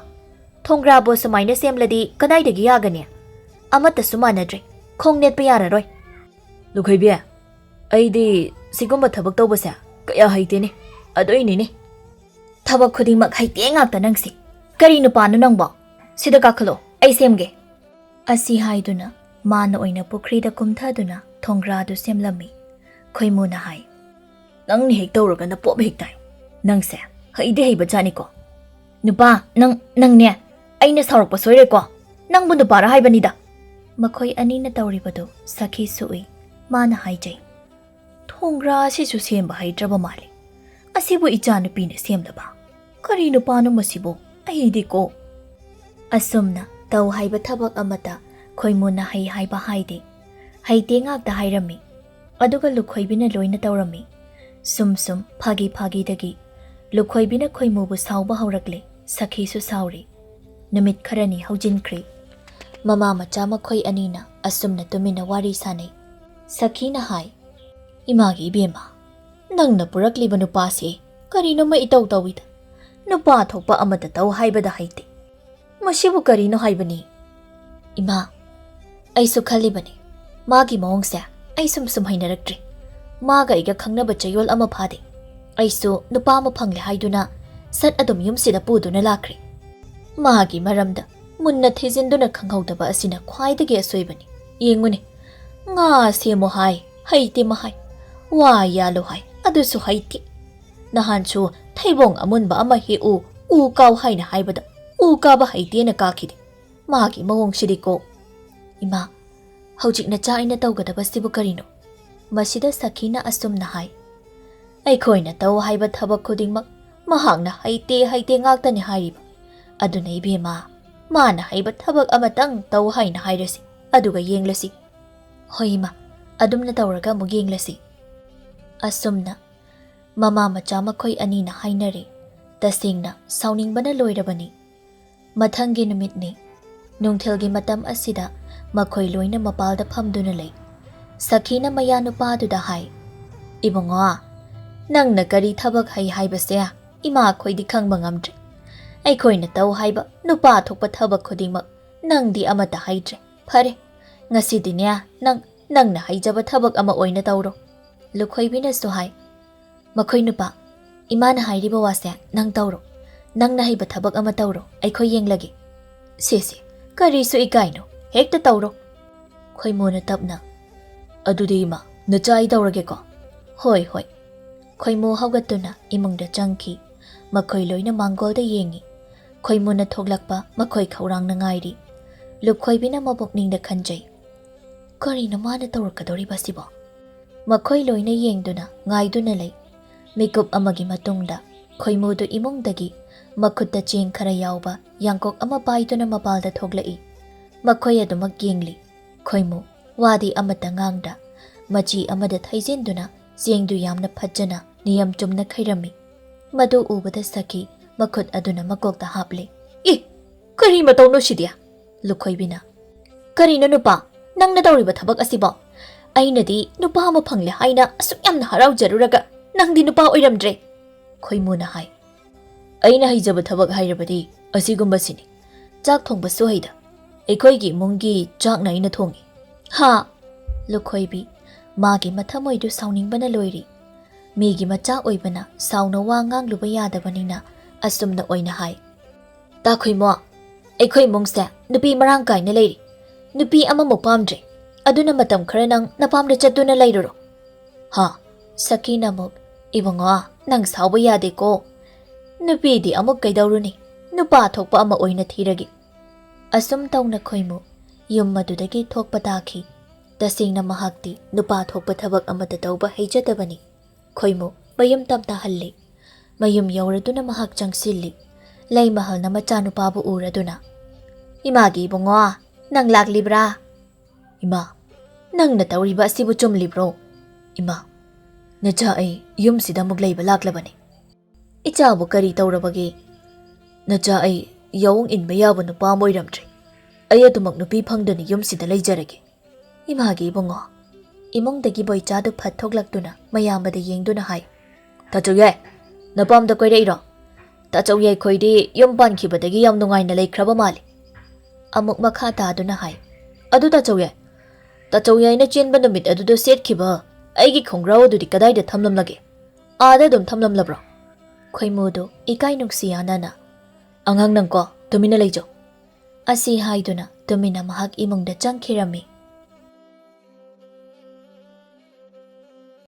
ꯊꯣꯡꯒ꯭ꯔꯥꯕꯨ ꯁꯨꯃꯥꯏꯅ ꯁꯦꯝꯂꯗꯤ ꯀꯗꯥꯏꯗꯒꯤ ꯌꯥꯒꯅꯤ? ꯑꯃꯠꯇꯁꯨ ꯃꯥꯟꯅꯗ꯭ꯔꯦ꯫ ꯈꯣꯡ ꯅꯦꯠꯄ ꯌꯥꯔꯔꯣꯏ꯫" "ꯂꯨꯈꯣꯏꯕꯤ, ꯑꯩꯗꯤ ꯁꯤꯒꯨꯝꯕ ꯊꯕꯛ ꯇꯧꯕꯁꯦ ꯀꯌꯥ ꯍꯩꯇꯦꯅꯦ꯫ ꯑꯗꯨꯏꯅꯤꯅꯦ꯫" "ꯊꯕꯛ ꯈꯨꯗꯤꯡꯃꯛ ꯍꯩꯇꯦ ꯉꯥꯛꯇ ꯅꯪꯁꯤ꯫ ꯀꯔꯤ ꯅꯨꯄꯥꯅꯣ ꯅꯪꯕꯣ? ꯁꯤꯗ ꯀꯥꯈꯠꯂꯣ, ꯑꯩ ꯁꯦꯝꯒꯦ꯫" ꯑꯁꯤ ꯍꯥꯏꯗꯨꯅ ꯃꯥꯅ ꯑꯣꯏꯅ ꯄꯨꯈ꯭ꯔꯤꯗ ꯀꯨꯝꯊꯗꯨꯅ ꯊꯣꯡꯒ꯭ꯔꯥꯗꯨ ꯁꯦꯝꯂꯝꯃꯤ꯫ ꯈꯣꯏꯃꯨꯅ ꯍꯥꯏ, "ꯅꯪꯅ ꯍꯦꯛ ꯇꯧꯔꯒꯅ ꯄꯣꯞ ꯍꯦꯛ ꯇꯥꯏ꯫ ꯅꯪꯁꯦ ꯍꯩꯗꯤ ꯍꯩꯕ ꯖꯥꯠꯅꯤꯀꯣ꯫" "ꯅꯨꯄꯥ, ꯅꯪ, ꯅꯪꯅꯦ꯫ ꯑꯩꯅ ꯁꯥꯎꯔꯛꯄ ꯁꯣꯏꯔꯦꯀꯣ꯫ ꯅꯪꯕꯨ ꯅꯨꯄꯥꯔ ꯍꯥꯏꯕꯅꯤꯗ꯫" ꯃꯈꯣꯏ ꯑꯅꯤꯅ ꯇꯧꯔꯤꯕꯗꯨ ꯁꯈꯤꯁꯨ ꯎꯏ꯫ ꯃꯥꯅ ꯍꯥꯏꯖꯩ, "ꯊꯣꯡꯒ꯭ꯔꯥ ꯑꯁꯤꯁꯨ ꯁꯦꯝꯕ ꯍꯩꯇ꯭ꯔꯕ ꯃꯥꯜꯂꯦ꯫ ꯑꯁꯤꯕꯨ ꯏꯆꯥꯅꯨꯄꯤꯅ ꯁꯦꯝꯂꯕ? ꯀꯔꯤ ꯅꯨꯄꯥꯅꯣ ꯃꯁꯤꯕꯨ? ꯑꯩꯗꯤꯀꯣ꯫" ꯑꯁꯨꯝꯅ ꯇꯧ ꯍꯥꯏꯕ ꯊꯕꯛ ꯑꯃꯇ ꯈꯣꯏꯃꯨꯅ ꯍꯩ ꯍꯥꯏꯕ ꯍꯥꯏꯗꯦ꯫ ꯍꯩꯇꯦ ꯉꯥꯛꯇ ꯍꯥꯏꯔꯝꯃꯤ꯫ ꯑꯗꯨꯒ ꯂꯨꯈꯣꯏꯕꯤꯅ ꯂꯣꯏꯅ ꯇꯧꯔꯝꯃꯤ꯫ ꯁꯨꯝ ꯁꯨꯝ ꯐꯥꯒꯤ ꯐꯥꯒꯤꯗꯒꯤ ꯂꯨꯈꯣꯏꯕꯤꯅ ꯈꯣꯏꯃꯨꯕꯨ ꯁꯥꯎꯕ ꯍꯧꯔꯛꯂꯦ꯫ ꯁꯈꯤꯁꯨ ꯁꯥꯎꯔꯤ꯫ ꯅꯨꯃꯤꯠ ꯈꯔꯅꯤ ꯍꯧꯖꯤꯟꯈ꯭ꯔꯦ꯫ ꯃꯃꯥ ꯃꯆꯥ ꯃꯈꯣꯏ ꯑꯅꯤꯅ ꯑꯁꯨꯝꯅ ꯇꯨꯃꯤꯟꯅ ꯋꯥꯔꯤ ꯁꯥꯅꯩ꯫ ꯁꯈꯤꯅ ꯍꯥꯏ, "ꯏꯃꯥꯒꯤ ꯏꯕꯦꯝꯃ, ꯅꯪꯅ ꯄꯨꯔꯛꯂꯤꯕ ꯅꯨꯄꯥꯁꯤ ꯀꯔꯤꯅꯣꯃ ꯏꯇꯧ ꯇꯧꯏꯗ꯫ ꯅꯨꯄꯥ ꯊꯣꯛꯄ ꯑꯃꯠꯇ ꯇꯧ ꯍꯥꯏꯕꯗ ꯍꯩꯇꯦ꯫ ꯃꯁꯤꯕꯨ ꯀꯔꯤꯅꯣ ꯍꯥꯏꯕꯅꯤ?" "ꯏꯃꯥ, ꯑꯩꯁꯨ ꯈꯜꯂꯤꯕꯅꯤ꯫ ꯃꯥꯒꯤ ꯃꯑꯣꯡꯁꯦ ꯑꯩ ꯁꯨꯝ ꯁꯨꯝ ꯍꯩꯅꯔꯛꯇ꯭ꯔꯦ꯫ ꯃꯥꯒ ꯑꯩꯒ ꯈꯪꯅꯕ ꯆꯌꯣꯜ ꯑꯃ ꯐꯥꯗꯦ꯫ ꯑꯩꯁꯨ ꯅꯨꯄꯥ ꯑꯃ ꯐꯪꯂꯦ ꯍꯥꯏꯗꯨꯅ ꯁꯠ ꯑꯗꯨꯝ ꯌꯨꯝꯁꯤꯗ ꯄꯨꯗꯨꯅ ꯂꯥꯛꯈ꯭ꯔꯦ꯫ ꯃꯥꯒꯤ ꯃꯔꯝꯗ ꯃꯨꯟꯅ ꯊꯤꯖꯤꯟꯗꯨꯅ ꯈꯪꯍꯧꯗꯕ ꯑꯁꯤꯅ ꯈ꯭ꯋꯥꯏꯗꯒꯤ ꯑꯁꯣꯏꯕꯅꯤ꯫ ꯌꯦꯡꯉꯨꯅꯦ, ꯉꯥ ꯁꯦꯝꯃꯨ ꯍꯥꯏ, ꯍꯩꯇꯦ ꯃꯍꯥꯏ꯫ ꯋꯥ ꯌꯥꯜꯂꯨ ꯍꯥꯏ, ꯑꯗꯨꯁꯨ ꯍꯩꯇꯦ꯫ ꯅꯍꯥꯟꯁꯨ ꯊꯩꯕꯣꯡ ꯑꯃꯨꯟꯕ ꯑꯃ ꯍꯦꯛꯎ, ꯎ ꯀꯥꯎ ꯍꯥꯏꯅ ꯍꯥꯏꯕꯗ ꯎ ꯀꯥꯕ ꯍꯩꯇꯦꯅ ꯀꯥꯈꯤꯗꯦ꯫ ꯃꯥꯒꯤ ꯃꯑꯣꯡꯁꯤꯗꯤꯀꯣ꯫ ꯏꯃꯥ, ꯍꯧꯖꯤꯛ ꯅꯆꯥ ꯑꯩꯅ ꯇꯧꯒꯗꯕꯁꯤꯕꯨ ꯀꯔꯤꯅꯣ?" ꯃꯁꯤꯗ ꯁꯈꯤꯅ ꯑꯁꯨꯝꯅ ꯍꯥꯏ, "ꯑꯩꯈꯣꯏꯅ ꯇꯧ ꯍꯥꯏꯕ ꯊꯕꯛ ꯈꯨꯗꯤꯡꯃꯛ ꯃꯍꯥꯛꯅ ꯍꯩꯇꯦ ꯍꯩꯇꯦ ꯉꯥꯛꯇꯅꯤ ꯍꯥꯏꯔꯤꯕ꯫ ꯑꯗꯨꯅ ꯏꯕꯦꯝꯃ, ꯃꯥꯅ ꯍꯩꯕ ꯊꯕꯛ ꯑꯃꯇꯪ ꯇꯧ ꯍꯥꯏꯅ ꯍꯥꯏꯔꯁꯤ, ꯑꯗꯨꯒ ꯌꯦꯡꯂꯁꯤ꯫ ꯍꯣꯏ ꯏꯃꯥ, ꯑꯗꯨꯝꯅ ꯇꯧꯔꯒ ꯑꯃꯨꯛ ꯌꯦꯡꯂꯁꯤ꯫" ꯑꯁꯨꯝꯅ ꯃꯃꯥ ꯃꯆꯥ ꯃꯈꯣꯏ ꯑꯅꯤꯅ ꯍꯥꯏꯅꯔꯦ꯫ ꯇꯁꯦꯡꯅ ꯁꯥꯎꯅꯤꯡꯕꯅ ꯂꯣꯏꯔꯕꯅꯤ꯫ ꯃꯊꯪꯒꯤ ꯅꯨꯃꯤꯠꯅꯤ꯫ ꯅꯨꯡꯊꯤꯜꯒꯤ ꯃꯇꯝ ꯑꯁꯤꯗ ꯃꯈꯣꯏ ꯂꯣꯏꯅ ꯃꯄꯥꯜꯗ ꯐꯝꯗꯨꯅ ꯂꯩ꯫ ꯁꯈꯤꯅ ꯃꯌꯥ ꯅꯨꯄꯥꯗꯨꯗ ꯍꯥꯏ, "ꯏꯕꯨꯡꯉꯣ, ꯅꯪꯅ ꯀꯔꯤ ꯊꯕꯛ ꯍꯩ ꯍꯥꯏꯕꯁꯦ ꯏꯃꯥ ꯑꯩꯈꯣꯏꯗꯤ ꯈꯪꯕ ꯉꯝꯗ꯭ꯔꯦ꯫ ꯑꯩꯈꯣꯏꯅ ꯇꯧ ꯍꯥꯏꯕ ꯅꯨꯄꯥ ꯊꯣꯛꯄ ꯊꯕꯛ ꯈꯨꯗꯤꯡꯃꯛ ꯅꯪꯗꯤ ꯑꯃꯠꯇ ꯍꯩꯇ꯭ꯔꯦ꯫ ꯐꯔꯦ, ꯉꯁꯤꯗꯤꯅꯦ, ꯅꯪ, ꯅꯪꯅ ꯍꯩꯖꯕ ꯊꯕꯛ ꯑꯃ ꯑꯣꯏꯅ ꯇꯧꯔꯣ꯫" ꯂꯨꯈꯣꯏꯕꯤꯅꯁꯨ ꯍꯥꯏ, "ꯃꯈꯣꯏ ꯅꯨꯄꯥ, ꯏꯃꯥꯅ ꯍꯥꯏꯔꯤꯕ ꯋꯥꯁꯦ ꯅꯪ ꯇꯧꯔꯣ꯫ ꯅꯪꯅ ꯍꯩꯕ ꯊꯕꯛ ꯑꯃ ꯇꯧꯔꯣ, ꯑꯩꯈꯣꯏ ꯌꯦꯡꯂꯒꯦ꯫" "ꯁꯦ ꯁꯦ, ꯀꯔꯤꯁꯨ ꯏꯀꯥꯏꯅꯣ, ꯍꯦꯛꯇ ꯇꯧꯔꯣ꯫" ꯈꯣꯏꯃꯨꯅ ꯇꯞꯅ, "ꯑꯗꯨꯗꯤ ꯏꯃꯥ, ꯅꯆꯥ ꯑꯩ ꯇꯧꯔꯒꯦꯀꯣ?" "ꯍꯣꯏ, ꯍꯣꯏ꯫" ꯈꯣꯏꯃꯨ ꯍꯧꯒꯠꯇꯨꯅ ꯏꯃꯨꯡꯗ ꯆꯪꯈꯤ꯫ ꯃꯈꯣꯏ ꯂꯣꯏꯅ ꯃꯥꯡꯒꯣꯜꯗ ꯌꯦꯡꯉꯤ꯫ ꯈꯣꯏꯃꯨꯅ ꯊꯣꯛꯂꯛꯄ ꯃꯈꯣꯏ ꯈꯧꯔꯥꯡꯅ ꯉꯥꯏꯔꯤ꯫ ꯂꯨꯈꯣꯏꯕꯤꯅ ꯃꯄꯨꯛꯅꯤꯡꯗ ꯈꯟꯖꯩ, "ꯀꯔꯤꯅꯣ ꯃꯥꯅ ꯇꯧꯔꯛꯀꯗꯧꯔꯤꯕꯁꯤꯕꯣ?" ꯃꯈꯣꯏ ꯂꯣꯏꯅ ꯌꯦꯡꯗꯨꯅ ꯉꯥꯏꯗꯨꯅ ꯂꯩ꯫ ꯃꯤꯀꯨꯞ ꯑꯃꯒꯤ ꯃꯇꯨꯡꯗ ꯈꯣꯏꯃꯨꯗꯨ ꯏꯃꯨꯡꯗꯒꯤ ꯃꯈꯨꯠꯇ ꯆꯦꯡ ꯈꯔ ꯌꯥꯎꯕ ꯌꯥꯡꯀꯣꯛ ꯑꯃ ꯄꯥꯏꯗꯨꯅ ꯃꯄꯥꯜꯗ ꯊꯣꯛꯂꯛꯏ꯫ ꯃꯈꯣꯏ ꯑꯗꯨꯃꯛ ꯌꯦꯡꯂꯤ꯫ ꯈꯣꯏꯃꯨ ꯋꯥꯗꯤ ꯑꯃꯠꯇ ꯉꯥꯡꯗ, ꯃꯆꯤ ꯑꯃꯗ ꯊꯩꯖꯤꯟꯗꯨꯅ ꯆꯦꯡꯗꯨ ꯌꯥꯝꯅ ꯐꯖꯅ ꯅꯤꯌꯝ ꯆꯨꯝꯅ ꯈꯩꯔꯝꯃꯤ꯫ ꯃꯗꯨ ꯎꯕꯗ ꯁꯈꯤ ꯃꯈꯨꯠ ꯑꯗꯨꯅ ꯃꯀꯣꯛꯇ ꯍꯥꯞꯂꯤ꯫ "ꯏ! ꯀꯔꯤ ꯃꯇꯧꯅꯣ ꯁꯤꯗꯤ?" ꯂꯨꯈꯣꯏꯕꯤꯅ, "ꯀꯔꯤꯅꯣ ꯅꯨꯄꯥ, ꯅꯪꯅ ꯇꯧꯔꯤꯕ ꯊꯕꯛ ꯑꯁꯤꯕꯣ? ꯑꯩꯅꯗꯤ ꯅꯨꯄꯥ ꯑꯃ ꯐꯪꯂꯦ ꯍꯥꯏꯅ ꯑꯁꯨꯛ ꯌꯥꯝꯅ ꯍꯔꯥꯎꯖꯔꯨꯔꯒ ꯅꯪꯗꯤ ꯅꯨꯄꯥ ꯑꯣꯏꯔꯝꯗ꯭ꯔꯦ!" ꯈꯣꯏꯃꯨꯅ ꯍꯥꯏ꯫ "ꯑꯩꯅ ꯍꯩꯖꯕ ꯊꯕꯛ ꯍꯥꯏꯔꯕꯗꯤ ꯑꯁꯤꯒꯨꯝꯕꯁꯤꯅꯤ꯫ ꯆꯥꯛ ꯊꯣꯡꯕꯁꯨ ꯍꯩꯗ꯫ ꯑꯩꯈꯣꯏꯒꯤ ꯏꯃꯨꯡꯒꯤ ꯆꯥꯛꯅ ꯑꯩꯅ ꯊꯣꯡꯉꯤ꯫" "ꯍꯥ?" ꯂꯨꯈꯣꯏꯕꯤ, ꯃꯥꯒꯤ ꯃꯊꯃꯣꯏꯗꯨ ꯁꯥꯎꯅꯤꯡꯕꯅ ꯂꯣꯏꯔꯤ꯫ ꯃꯤꯒꯤ ꯃꯆꯥ ꯑꯣꯏꯕꯅ ꯁꯥꯎꯅ ꯋꯥ ꯉꯥꯡꯂꯨꯕ ꯌꯥꯗꯕꯅꯤꯅ ꯑꯁꯨꯝꯅ ꯑꯣꯏꯅ ꯍꯥꯏ꯫ "ꯇꯥꯈꯨꯏꯃꯣ, ꯑꯩꯈꯣꯏ ꯏꯃꯨꯡꯁꯦ ꯅꯨꯄꯤ ꯃꯔꯥꯡ ꯀꯥꯏꯅ ꯂꯩꯔꯤ꯫ ꯅꯨꯄꯤ ꯑꯃꯃꯨꯛ ꯄꯥꯝꯗ꯭ꯔꯦ꯫ ꯑꯗꯨꯅ ꯃꯇꯝ ꯈꯔ ꯅꯪ ꯅꯄꯥꯝꯗ ꯆꯠꯇꯨꯅ ꯂꯩꯔꯨꯔꯣ꯫" "ꯍꯥ?" ꯁꯈꯤꯅ ꯑꯃꯨꯛ, "ꯏꯕꯨꯡꯉꯣ, ꯅꯪ ꯁꯥꯎꯕ ꯌꯥꯗꯦꯀꯣ꯫ ꯅꯨꯄꯤꯗꯤ ꯑꯃꯨꯛ ꯀꯩꯗꯧꯔꯨꯅꯤ? ꯅꯨꯄꯥ ꯊꯣꯛꯄ ꯑꯃ ꯑꯣꯏꯅ ꯊꯤꯔꯒꯦ꯫" ꯑꯁꯨꯝ ꯇꯧꯅ ꯈꯣꯏꯃꯨ ꯌꯨꯝ ꯑꯗꯨꯗꯒꯤ ꯊꯣꯛꯄ ꯇꯥꯈꯤ꯫ ꯇꯁꯦꯡꯅ ꯃꯍꯥꯛꯇꯤ ꯅꯨꯄꯥ ꯊꯣꯛꯄ ꯊꯕꯛ ꯑꯃꯠꯇ ꯇꯧꯕ ꯍꯩꯖꯗꯕꯅꯤ꯫ ꯈꯣꯏꯃꯨ ꯃꯌꯨꯝ ꯇꯞꯅ ꯍꯜꯂꯤ꯫ ꯃꯌꯨꯝ ꯌꯧꯔꯗꯨꯅ ꯃꯍꯥꯛ ꯆꯪꯁꯤꯜꯂꯤ꯫ ꯂꯩꯃꯍꯜꯅ ꯃꯆꯥꯅꯨꯄꯥꯕꯨ ꯎꯔꯗꯨꯅ, "ꯏꯃꯥꯒꯤ ꯏꯕꯨꯡꯉꯣ, ꯅꯪ ꯂꯥꯛꯂꯤꯕ꯭ꯔꯥ?" "ꯏꯃꯥ, ꯅꯪꯅ ꯇꯧꯔꯤꯕ ꯑꯁꯤꯕꯨ ꯆꯨꯝꯂꯤꯕ꯭ꯔꯣ? ꯏꯃꯥ, ꯅꯆꯥ ꯑꯩ ꯌꯨꯝꯁꯤꯗ ꯑꯃꯨꯛ ꯂꯩꯕ ꯂꯥꯛꯂꯕꯅꯤ꯫" "ꯏꯆꯥꯕꯨ ꯀꯔꯤ ꯇꯧꯔꯕꯒꯦ?" "ꯅꯆꯥ ꯑꯩ ꯌꯥꯑꯣꯡ ꯏꯟꯕ ꯌꯥꯕ ꯅꯨꯄꯥ ꯑꯃ ꯑꯣꯏꯔꯝꯗ꯭ꯔꯦ꯫ ꯑꯩ ꯑꯗꯨꯃꯛ ꯅꯨꯄꯤ ꯐꯪꯗꯅ ꯌꯨꯝꯁꯤꯗ ꯂꯩꯖꯔꯒꯦ꯫" "ꯏꯃꯥꯒꯤ ꯏꯕꯨꯡꯉꯣ꯫" ꯏꯃꯨꯡꯗꯒꯤ ꯕꯣꯏꯆꯥꯗꯨ ꯐꯠ ꯊꯣꯛꯂꯛꯇꯨꯅ ꯃꯌꯥꯝꯕꯗ ꯌꯦꯡꯗꯨꯅ ꯍꯥꯏ꯫ "ꯇꯥꯆꯧꯌꯥꯏ, ꯅꯄꯥꯝꯗ ꯀꯣꯏꯔꯛꯏꯔꯣ? ꯇꯥꯆꯧꯌꯥꯏ ꯈꯣꯏꯗꯤ ꯌꯨꯝ ꯄꯥꯟꯈꯤꯕꯗꯒꯤ ꯌꯥꯝ ꯅꯨꯡꯉꯥꯏꯅ ꯂꯩꯈ꯭ꯔꯕ ꯃꯥꯜꯂꯤ꯫" ꯑꯃꯨꯛ ꯃꯈꯥ ꯇꯥꯗꯨꯅ ꯍꯥꯏ꯫ "ꯑꯗꯨ ꯇꯥꯆꯧꯌꯥꯏ, ꯇꯥꯆꯧꯌꯥꯏꯅ ꯆꯦꯟꯕ ꯅꯨꯃꯤꯠ ꯑꯗꯨꯗ ꯁꯦꯠꯈꯤꯕ ꯑꯩꯒꯤ ꯈꯣꯡꯒ꯭ꯔꯥꯎ ꯑꯗꯨꯗꯤ ꯀꯗꯥꯏꯗ ꯊꯝꯂꯝꯂꯒꯦ? ꯑꯥꯗ ꯑꯗꯨꯝ ꯊꯝꯂꯝꯂꯕ꯭ꯔꯣ?" ꯈꯣꯏꯃꯨꯗꯨ ꯏꯀꯥꯏ ꯅꯨꯡꯁꯤ ꯌꯥꯅꯅ, "ꯑꯉꯥꯡ ꯅꯪꯀꯣ, ꯇꯨꯃꯤꯟꯅ ꯂꯩꯖꯧ꯫" ꯑꯁꯤ ꯍꯥꯏꯗꯨꯅ ꯇꯨꯃꯤꯟꯅ ꯃꯍꯥꯛ ꯏꯃꯨꯡꯗ ꯆꯪꯈꯤꯔꯝꯃꯤ꯫